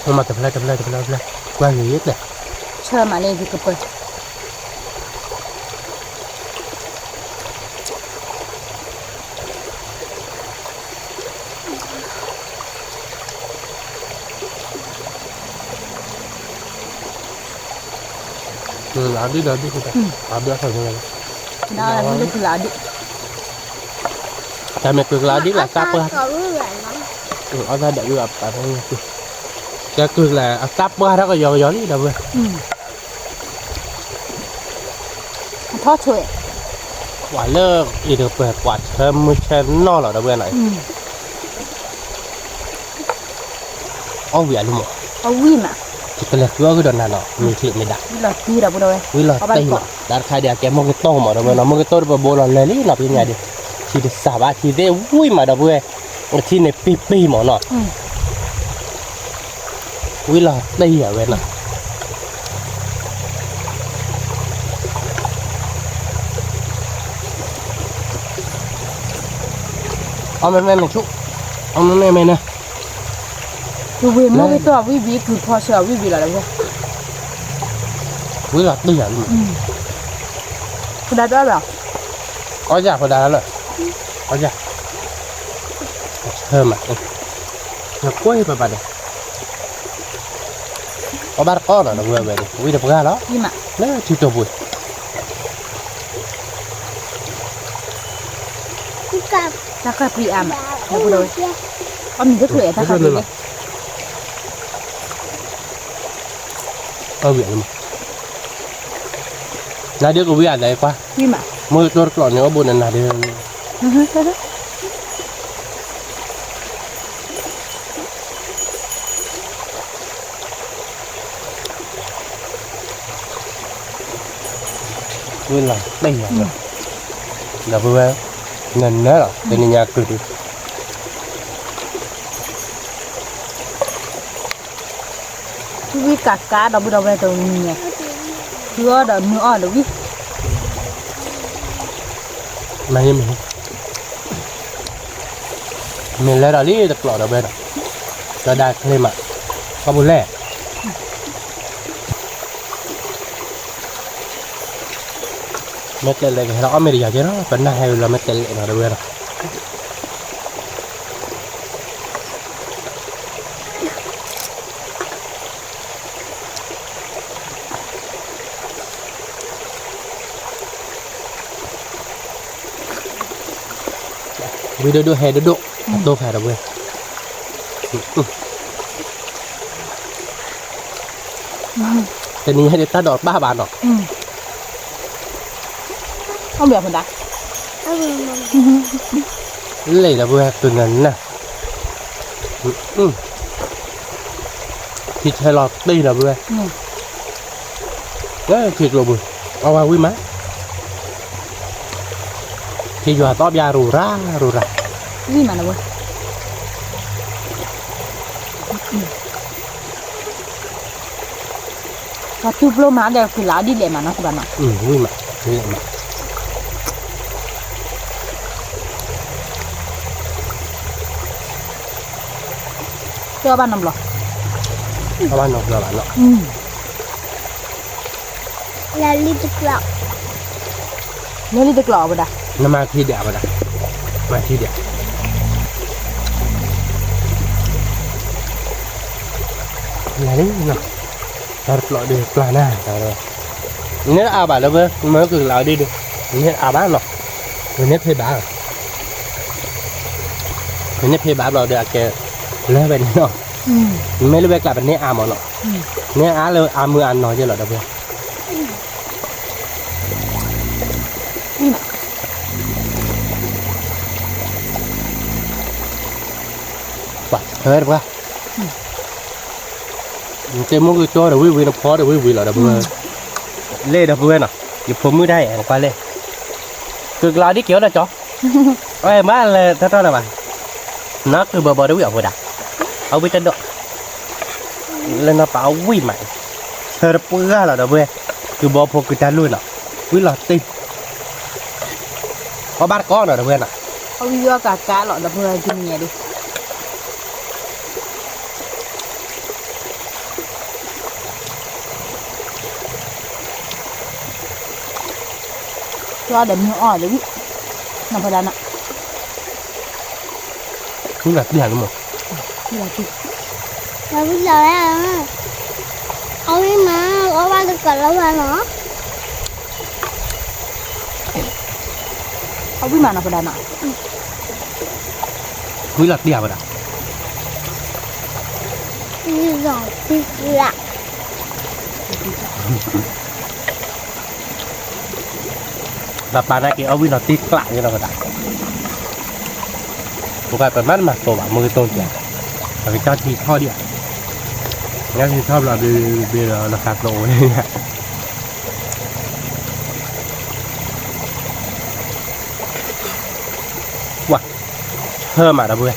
်, မ့ၢ်တဖျဲၣ်တဖျဲၣ်တဖျဲၣ်တဖျဲၣ် ကွၢ်ဂ့ၤယဲၢ်ကျဲ, ဆၢမးန့ၣ် ယကပၢၤ ကုၢ်လၢဒ်ဒီးဒ်, အဘၣ်ဃးန့ၣ်, ကုၢ်လၢဒ်, တၢ်မ့ၢ်ကုၢ်လၢဒ်လၢအသးပှၢ်, အသးဒီးဝံၣ်အပၢ်, ကဲကုၢ်လၢအသးပှၢ်ထီၣ်ကယီကယီလံ ဒီပုၢ်ဝဲၢ် အထီၣ်ဆိၣ်, ပှၤလၢအံၤတကပၤ ပှၤဆၢမုၢ်ဆၢနီၢ်လီၤ ဒီပုၢ်ဝဲၢ်နီၤ, အီၣ်ဝံၣ်အလူမး, ယကလဲၤဃုအီၣ်ဂုၢ်ဒီးနၤနီၤ မ့ၢ်ချ့မ့ၢ်ဒၣ်, ဝံၣ်လီၤတံၢ်မး, တၢ်တခါဒံးအကဲမိၢ်ကတီၢ်မး ဒီပုၢ်ဝဲၢ်နီၤ, မိၢ်ကတီၢ်တပဘိလီၤလၢာ်လံနီၤ ပညါဒံး, ထံတစးဘၣ် ထံသ့ၣ်ဝံၣ်မး ဒီပုၢ်ဝဲၢ်, ထံန့ၣ်ပ့ၤပ့ၤမးနီၤ ဝံၣ်လီၤတံၢ်အဝဲနီၤ, အီၣ်မ့ၢ်မ့ၢ်မ့ၢ်ဆူၣ်, အီၣ်မ့ၢ်မ့ၢ်မ့ၢ်န့ၣ်, ဝံၣ်ဝံၣ်မိၢ်ကတီၢ်ဝံၣ်ဝံၣ်ကုၢ်ဖီဆၢဝံၣ်ဝံၣ်လီၤလၢဝဲ, ဝံၣ်လီၤတံၢ်ယၤလံ, ဖိဒါတအီၣ်ဘၣ်, အီၣ်ယၤဖိဒါလၢ, အီၣ်ယၤ, ဆၢမး, နကွၢ်ပပာ်ဒီး အီၣ်ဘၣ်တကိးနီၤ ဒီပုၢ်ဝဲၢ်န့ၣ် ဝံၣ်တပှၢ်လီၤ, လၢထံတိာ်ပူၤ, တၢ်ဃၢ်ပျံၤအါမး, အီၣ်မ့ၢ်တချုးတၢ်ဃၢ်ပျံၤလံ, အီၣ်ဝံၣ်အါမး, နၤဒုးကဝံၣ်အါသးကွၢ်, မ့ၢ်တိၢ်တကျိးန့ၣ် အီၣ်ဘိန့ၣ်နၤဒုး ဝံၣ်လီၤတံၢ်ယၤလီၤ, ဒီပုၢ်ဝဲၢ်, နနၢၤလီၤ တနံၤညါကုၢ်ဒုး, ဝံၣ်ကးကး ဒီပုၢ်ဒီဝဲၢ်တနံၤညါ, ဃုအီၣ်ဒီးမုၢ်အီၣ်ဒီးဝံၣ်, မ့ၢ် မ့ၢ်လဲၤဒီးလံတကျိးဒီပုၢ်ဝဲၢ်ဒီး, ဒီးဒၣ်ချ့မး, ကီၢ်ပူၤလဲၣ်, မ့ၢ်တဲလဲၣ်ကဟဲလီၤအီၣ်မ့ၢ်တယၤကဲလီၤ ပနၢ်ဟဲဝံၤလီၤ မ့ၢ်တဲလဲၣ်နီၤ ဒီပုၢ်ဝဲၢ်ဒီး ဝံၣ်ဒိၣ်ဒိၣ်ဟဲဒိၣ်ဒိၣ်, အတိၢ်ဖးဒီပုၢ်ဝဲၢ်, တနံၤညါဒုးတၢ်ဒိးတဘၣ်ဘၣ်နီၤ, အဘၣ်ဖဒၣ်, လ့ၣ်ဒီပုၢ်ဝဲၢ် တုၤနၤနၤ, ထံဆဲးလီၤတ့ၢ်ဒီပုၢ်ဝဲၢ်, ထံကျိပူၤ, အဝဲဝံၣ်မး, ထံယွၤသီၣ်ဘျါရူၤရၣ်ရူၤရၣ်, ဝံၣ်မးဒီပုၢ်ဝဲၢ်, ပှၤတူၢ်ပျိမးဒီး ကုၢ်လၢအီၤဒ်လဲၣ်မးနီၤ ကဘၣ်နီၤ, ဝံၣ်မး, လဲၣ်မး, ကဘၣ်နီတဘျီ, ကဘၣ်နီတဘျီဘၣ်နီၤ, လၢလံတကျိး, လၢလံတကျိးဝဲဒၣ်, နမၤထံဒၣ်ဝဲဒၣ်, မၤထံဒၣ်, လၢလံနီၤ, တၢ်တကျိးဒုးပျၢ်နၤ, န့ၣ်အါဘၣ်လၢဝဲ မ့ၢ်ကုၢ်လၢအီၤဒ်ဒီး, န့ၣ်အါဘၣ်နီၤ, ဝဲန့ၣ်ဖဲဘၣ်, ဝဲန့ၣ်ဖဲဘၣ်ဘျီဒီးအကဲ, လၢဝဲန့ၣ်နီၤ, မ့ၢ်လၢဝဲကျးပန့ၢ်အါမးနီၤ, န့ၢ်အါလၢအမုာ်အနီၢ်ယဲလီၤဒီပုၢ်ဝဲၢ်, ပှၤ, တဲမူကၠီဒီးဝံၣ်ဝံၣ် နဖီဒီးဝံၣ်ဝံၣ်လီၤဒီပုၢ်ဝဲၢ်, လ့ၣ်ဒီပုၢ်ဝဲၢ်နီၤ, ယဖိမုၣ်တၢ်အဲၣ်နကွၢ်လဲၣ်, ကုၢ်ကျးဒ်က့ၤအိၣ်ဒီးကၠီ, အမါလၢတၢ်တီၢ်လၢၤဘၣ်, နီၢ်ကုၢ်ဘီဘီဒီးဝံၣ်အီၤဝဲဒၣ်, အဝံၣ်တဒိး, လၢနီၢ်ပာ်အဝံၣ်မး, ဆၢတပှၢ်လီၤဒီပုၢ်ဝဲၢ်, ကုၢ်ဘီဖိကုၢ်တၢ်လိၣ်နီၤ, ဝံၣ်လီၤတ့ၢ် အီၣ်ဘၣ်တကိးနီၤဒီပုၢ်ဝဲၢ်နီၤ, အဝံၣ်ယီၢ်ကၤကၤလီၤဒီပုၢ်ဝဲၢ်တနံၤညါဒုး, ကၠီဒီးမ့ၢ်အီၣ်ဒီးဝံၣ်, နီၢ်ဖီဒါနီၤ, ဝံၣ်လီၤတ့ၢ်ဧါလၢမး, ဝံၣ်လီၤတ့ၢ်, ဝံၣ်လီၤဝဲ, အဝံၣ်မး, အီၣ်ဘၣ်တကိးလၢဝဲနီၤ အဝံၣ်မးနီၤဖီဒါနီၤ, ဝံၣ်လီၤတ့ၢ်ဧါဝဲဒၣ်, ဝံၣ်လီၤတ့ၢ်ဧါ, ပၢ်ပၢ်နာ်က့ၤအီၣ်ဝံၣ်လီၤတ့ၢ်ကျးယဲလီၤဝဲဒၣ်, ပကပမၤတမၤသိးဘၣ် မုၢ်ကတိၢ်ကဲ, ပကစၢ်ထံထီၣ်ဒံးဧါ, ညါထံထီၣ်ဘျီဘျီဒီးလီၤဃာ်ကျိဝဲ, ပှၤ, ဟၢမးဒီပုၢ်ဝဲၢ်,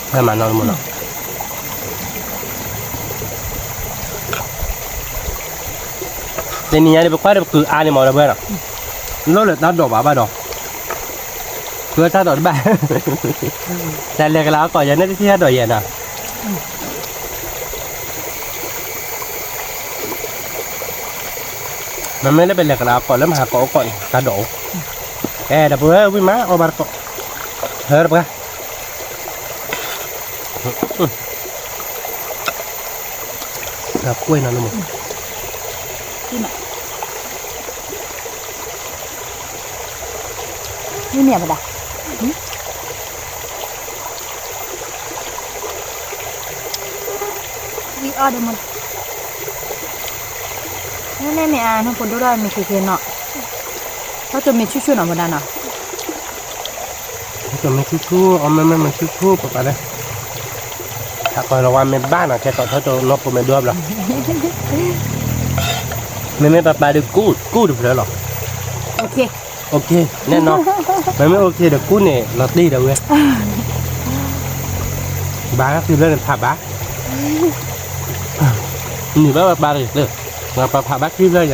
ဟၢမးနီၤလၢမးနီၤ, တနံၤညါန့ၣ် ပကွၢ်ဒီးပကုၢ်အါန့ၣ်မးဒီပုၢ်ဝဲၢ်နီၤ, လိၣ်လၢတၢ်ဒိးဘၣ်ဘၣ်ဒီး, ကုၢ်တၢ်ဒိးတဘၣ်, တၢ်လဲၤကလၤအကီၢ်ယဲန့ၣ်တထံၣ်တၢ်ဒိးယဲနီၤ, မ့မ့ၢ်လၢပလဲၤကလၤအကီၢ်လၢမဟါကီၢ်အိၣ်ကီၢ်န့ၣ် တၢ်ဒိးအိၣ်, အဲ ဒီပုၢ်ဝဲၢ်ဝံၣ်မး အီၣ်ဘၣ်တကိး, ဟၢတပှၢ် ကွဲးနီၤလၢမး, မ့ၢ်မ့ၢ်ပဒၣ်, ဝံၣ်အီၣ်ဒီးမး, မ့မ့ၢ်မ့ၢ်အါနီၢ်ဖိဒိၣ်ဒၣ်မ့ၢ်ခဲခဲနီၤ, ထီၣ်ကၠိမ့ၢ်ဆူၣ်ဆူၣ်နီၤမးဒၣ်နီၤ, ထီၣ်ကၠိမ့ၢ်ဆူၣ်ဆူၣ် အီၣ်မ့မ့ၢ်မ့ၢ်ဆူၣ်ဆူၣ် ပပာ်ဒီး, ဟးကီၢ်လီၤဝါမ့ၢ်ဘၣ်နီၤ ကဲထီၣ်ထီၣ်ကၠိနီၢ်ဖိမ့ၢ်ဒိၣ်ဘျီ, မ့မ့ၢ်ပပာ်ဒီးကူၣ်ကူၣ်တဖျၢၣ်လီၤ, အိၣ်ခ့, နဲနီၤ, မ့မ့ၢ်အိၣ်ခ့ဒီးကူၣ်န့ၣ် လီၤတ့ၢ်ဒီးဝဲ ဘၣ်ဃံဖျၢၣ်န့ၣ်ဖးဘၣ်, နံၤဘၣ်ပပာ်တဂ့ၤ, ပပာ်ဖးဘၣ်ဃံဖျၢၣ်ယၤ,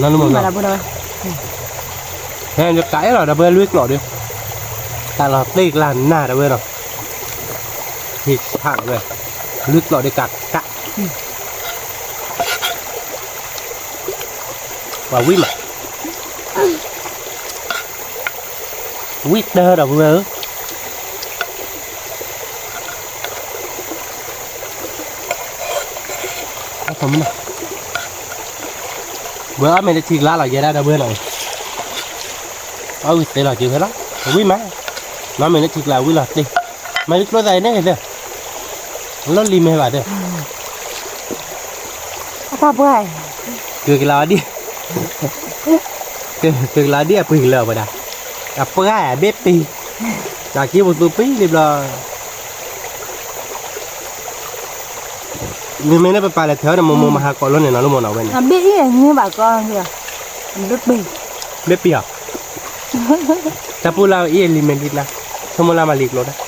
နမ့ၢ်, ဟဲယကးအဲၣ်လီၤဒီးပဝဲလွံၢ်ကျိာ်ဒီး, တၢ်လီၤတ့ၢ်ကျါနၤဒီးဝဲနီၤ, ဟ့ၣ်ဆၣ်လီၤဝဲ, လွံၢ်ကျိာ်ဒီးကးကး, ပှၤဝံၣ်မး ဝံၣ်တၢၢ်ဒီးပဝဲဧၢ, ဝဲအီၣ်မ့ၢ်လၢထံကျါလီၤယဲဒၣ်ဒီးပဝဲနီၤ, အီၣ်ဝံၣ်သ့လီၤက့ၤဖဲလီၤ, ဝံၣ်မး, နီၢ်မ့ၢ်လၢထံကျါဝံၣ်လီၤတ့ၢ်, မၤလံကျိသးအံၤန့ၣ်သ့, လီၢ်လံၤမ့ၢ်ဘၣ်သ့, ပှၢ်, ကကလးအီၤဒ်, ကကလးအီၤဒ်အပှ့ၤကလၢာ်ဝဲဒၣ်, အပှၢ်ဘ့ၣ်ပံၤ, အက့ပသူပံၤလံဘျီ, မ့မ့ၢ်လၢပပာ်လဲၤထၢဒီး မိၢ်မိၢ်မၤဟးကိးလိန့ၣ်နီၤ လၢမိၢ်နီၤဝဲန့ၣ်, ဘ့ၣ်အံၤန့ၣ်ဘၣ်ကီ, ဘ့ၣ်ပံၤ, ဘ့ၣ်ပံၤအီၤ, တၢ်ပူၤလၢအံၤလံၤမဲာ်လံၤနၤ, ဆိကမိၣ်လၢမၤလံၤကျိၤဒၣ် ဘ့ၣ်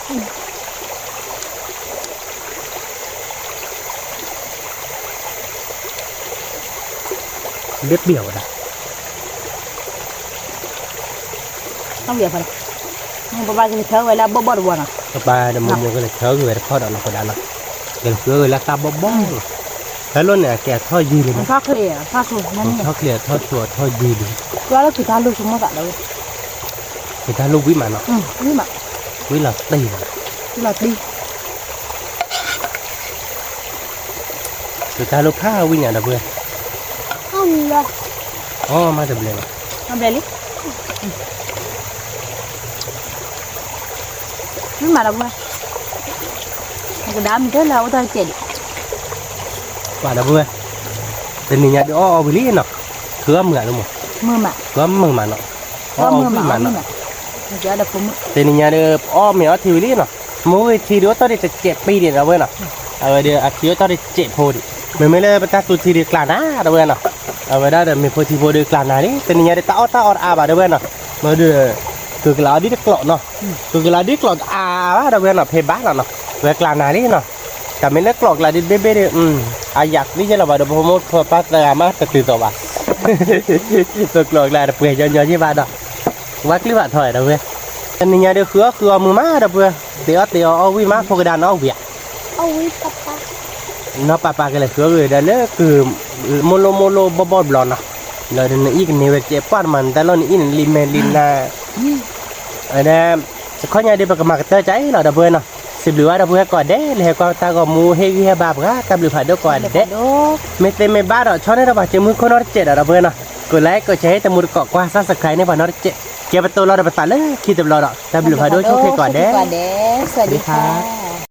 ပံၤအီၤဝဲဒၣ်, ပပၢ်ကလဲၤထၢဝဲလၢအဘီၣ်ဘီၣ်တဝီနီၤ, ပပၢ်ဒီးမိၢ်မိၢ်ကလဲၤထၢက့ၤဝဲတခီဒီးနီၤ ဃိဒၣ်နီၤ, ကလဲၤဃုအီၣ်ဝဲလၢသၣ်ဘီၣ်ဘီၣ်လီၤ, ဟဲလိၣ်န့ၣ် အကဲအထီၣ်ယံာ်လံ, ထီၣ်ချ့အထီၣ်ဆူၣ်, ထီၣ်ချ့အထီၣ်ဆူၣ်အထီၣ်ယံာ်လံ, ကဲထီၣ်လိၣ်ဝံၣ်မးနီၤ, ဝံၣ်လီၤတံၢ်ဘၣ်, ဝံၣ်လီၤတံၢ် ကတၢ်လိၣ်ဖးဝံၣ်ညါဒီပုၢ်ဝဲၢ်, အီၣ်မးတဘျဲးလီၤ, တဘျဲးလံ, ဝံၣ်မးဒီပုၢ်ဝဲၢ်, ကဒါမ့ၢ်ထဲလၢအအိၣ်တၢ်တစဲးဒံး, ပှၤဒီပုၢ်ဝဲၢ်, တနံၤညါဒုးအီၣ်အီၣ်ဝံၤလံနီၤ, ထုးအီၣ်မုာ်အလၢမး, ထုးအီၣ်မုာ်မးနီၤ, အီၣ်အီၣ်ဝံၣ်မးနီၤ, တနံၤညါဒုး အီၣ်မ့ၤအီထံဝံၤလံနီၤ, မ့ၢ်ဝံၤထံဒုးအိၣ်တ့ၢ်တစဲးပံၤဒံးဒီပုၢ်ဝဲၢ်နီၤ, အဝဲဒုးအထံအိၣ်တ့ၢ်တစဲးဖိဒံး, မ့မ့ၢ်လၢပတၢ်သူထံဒုးကျါနၤဒီပုၢ်ဝဲၢ်နီၤ, အဝဲဒၣ်ဒီးမ့ၢ်ဖိထံဖိဒုးကျါနၤလံ, တနံၤညါဒုးတၢ်အီၣ်တၢ်အီတအါဘၣ်ဒီပုၢ်ဝဲၢ်နီၤ, မ့ၢ်ဒုး ကကလးအီၤဒ်တကျိးနီၤ, ကကလးဒ်ကျိးတအါဘၣ်ဒီပုၢ်ဝဲၢ်နီၤ, ဖဲဘၣ်လီၤနီၤ, ဝဲကျါနၤလံနီၤ, တၢ်မ့ၢ်လၢကျိးကျါဒ်ဘ့ၣ်ဘ့ၣ်ဒီး အယၤသံယဲလီၤဘၣ်ဒီး ပဖိမုၣ်ဖိပၢ်သၢဂၤမးတတုၤသိးဘၣ်, ကျိးကျါတပှဲၤညီညီယဲၢ်ဘၣ်ဒီး, ဝဲကျုၢ်ဘၣ်ထီၣ်ဒီပုၢ်ဝဲၢ်, တနံၤညါဒုးဃုအီၣ်ဃုအီမုာ်မးဒီပုၢ်ဝဲၢ်, တ့အီၣ်တ့အီအီၣ်ဝံၣ်မး ဖိကဒါနအီၣ်ဝံၣ်ဧါ နီၢ်ပၢ်ပၢ်ကလဲၤဃုအီၣ်ဂ့ၤဒီးလၢကုၢ်, မိၢ်လိၢ်မိၢ်လိၢ်ဘီၣ်ဘီၣ်တဘျီနီၤ, လၢနအံၣ်ကန့ၢ်ဝဲကဲပှၢ်တမး နတၢ်လီၢ်နအံၣ်န့ၣ် လံာ်မဲာ်လံာ်နၤ, ဝဲဒၣ်, တခီညါဒုးပကမၤကတၢၢ်ကါအံၤလီၤဒီပုၢ်ဝဲၢ်နီၤ, စံးဘျုးဘၣ်ဒီပုၢ်ဝဲၢ်ကိးဂၤဒဲး လၢဟဲကွၢ်တၢ်ဂီၤမူဟ့ၣ်ဂံၢ်ဟ့ၣ်ဘါပှၤ တၢ်ဘျုးဖးဒိၣ်ကိးဂၤဒဲး, မ့ၢ်သ့မ့ၢ်ဘၣ်ဒီး ဆီၣ်န့ၢ်ဒီးပှၤစုမုၢ်ခိၣ်နီတစဲးဒီးဒီပုၢ်ဝဲၢ်နီၤ, ကိးlikeကိးshare တမူတကိးကွၢ် subscribe န့ၢ်ပှၤနီတစဲး, ကဲပတိၢ်လီၤဒီးပသးလၢခံတဘျီဒီး တၢ်ဘျုးဖးဒိၣ်ဆိၣ်ဂ့ၤကိးဂၤဒဲး, စဝၤဒံခါ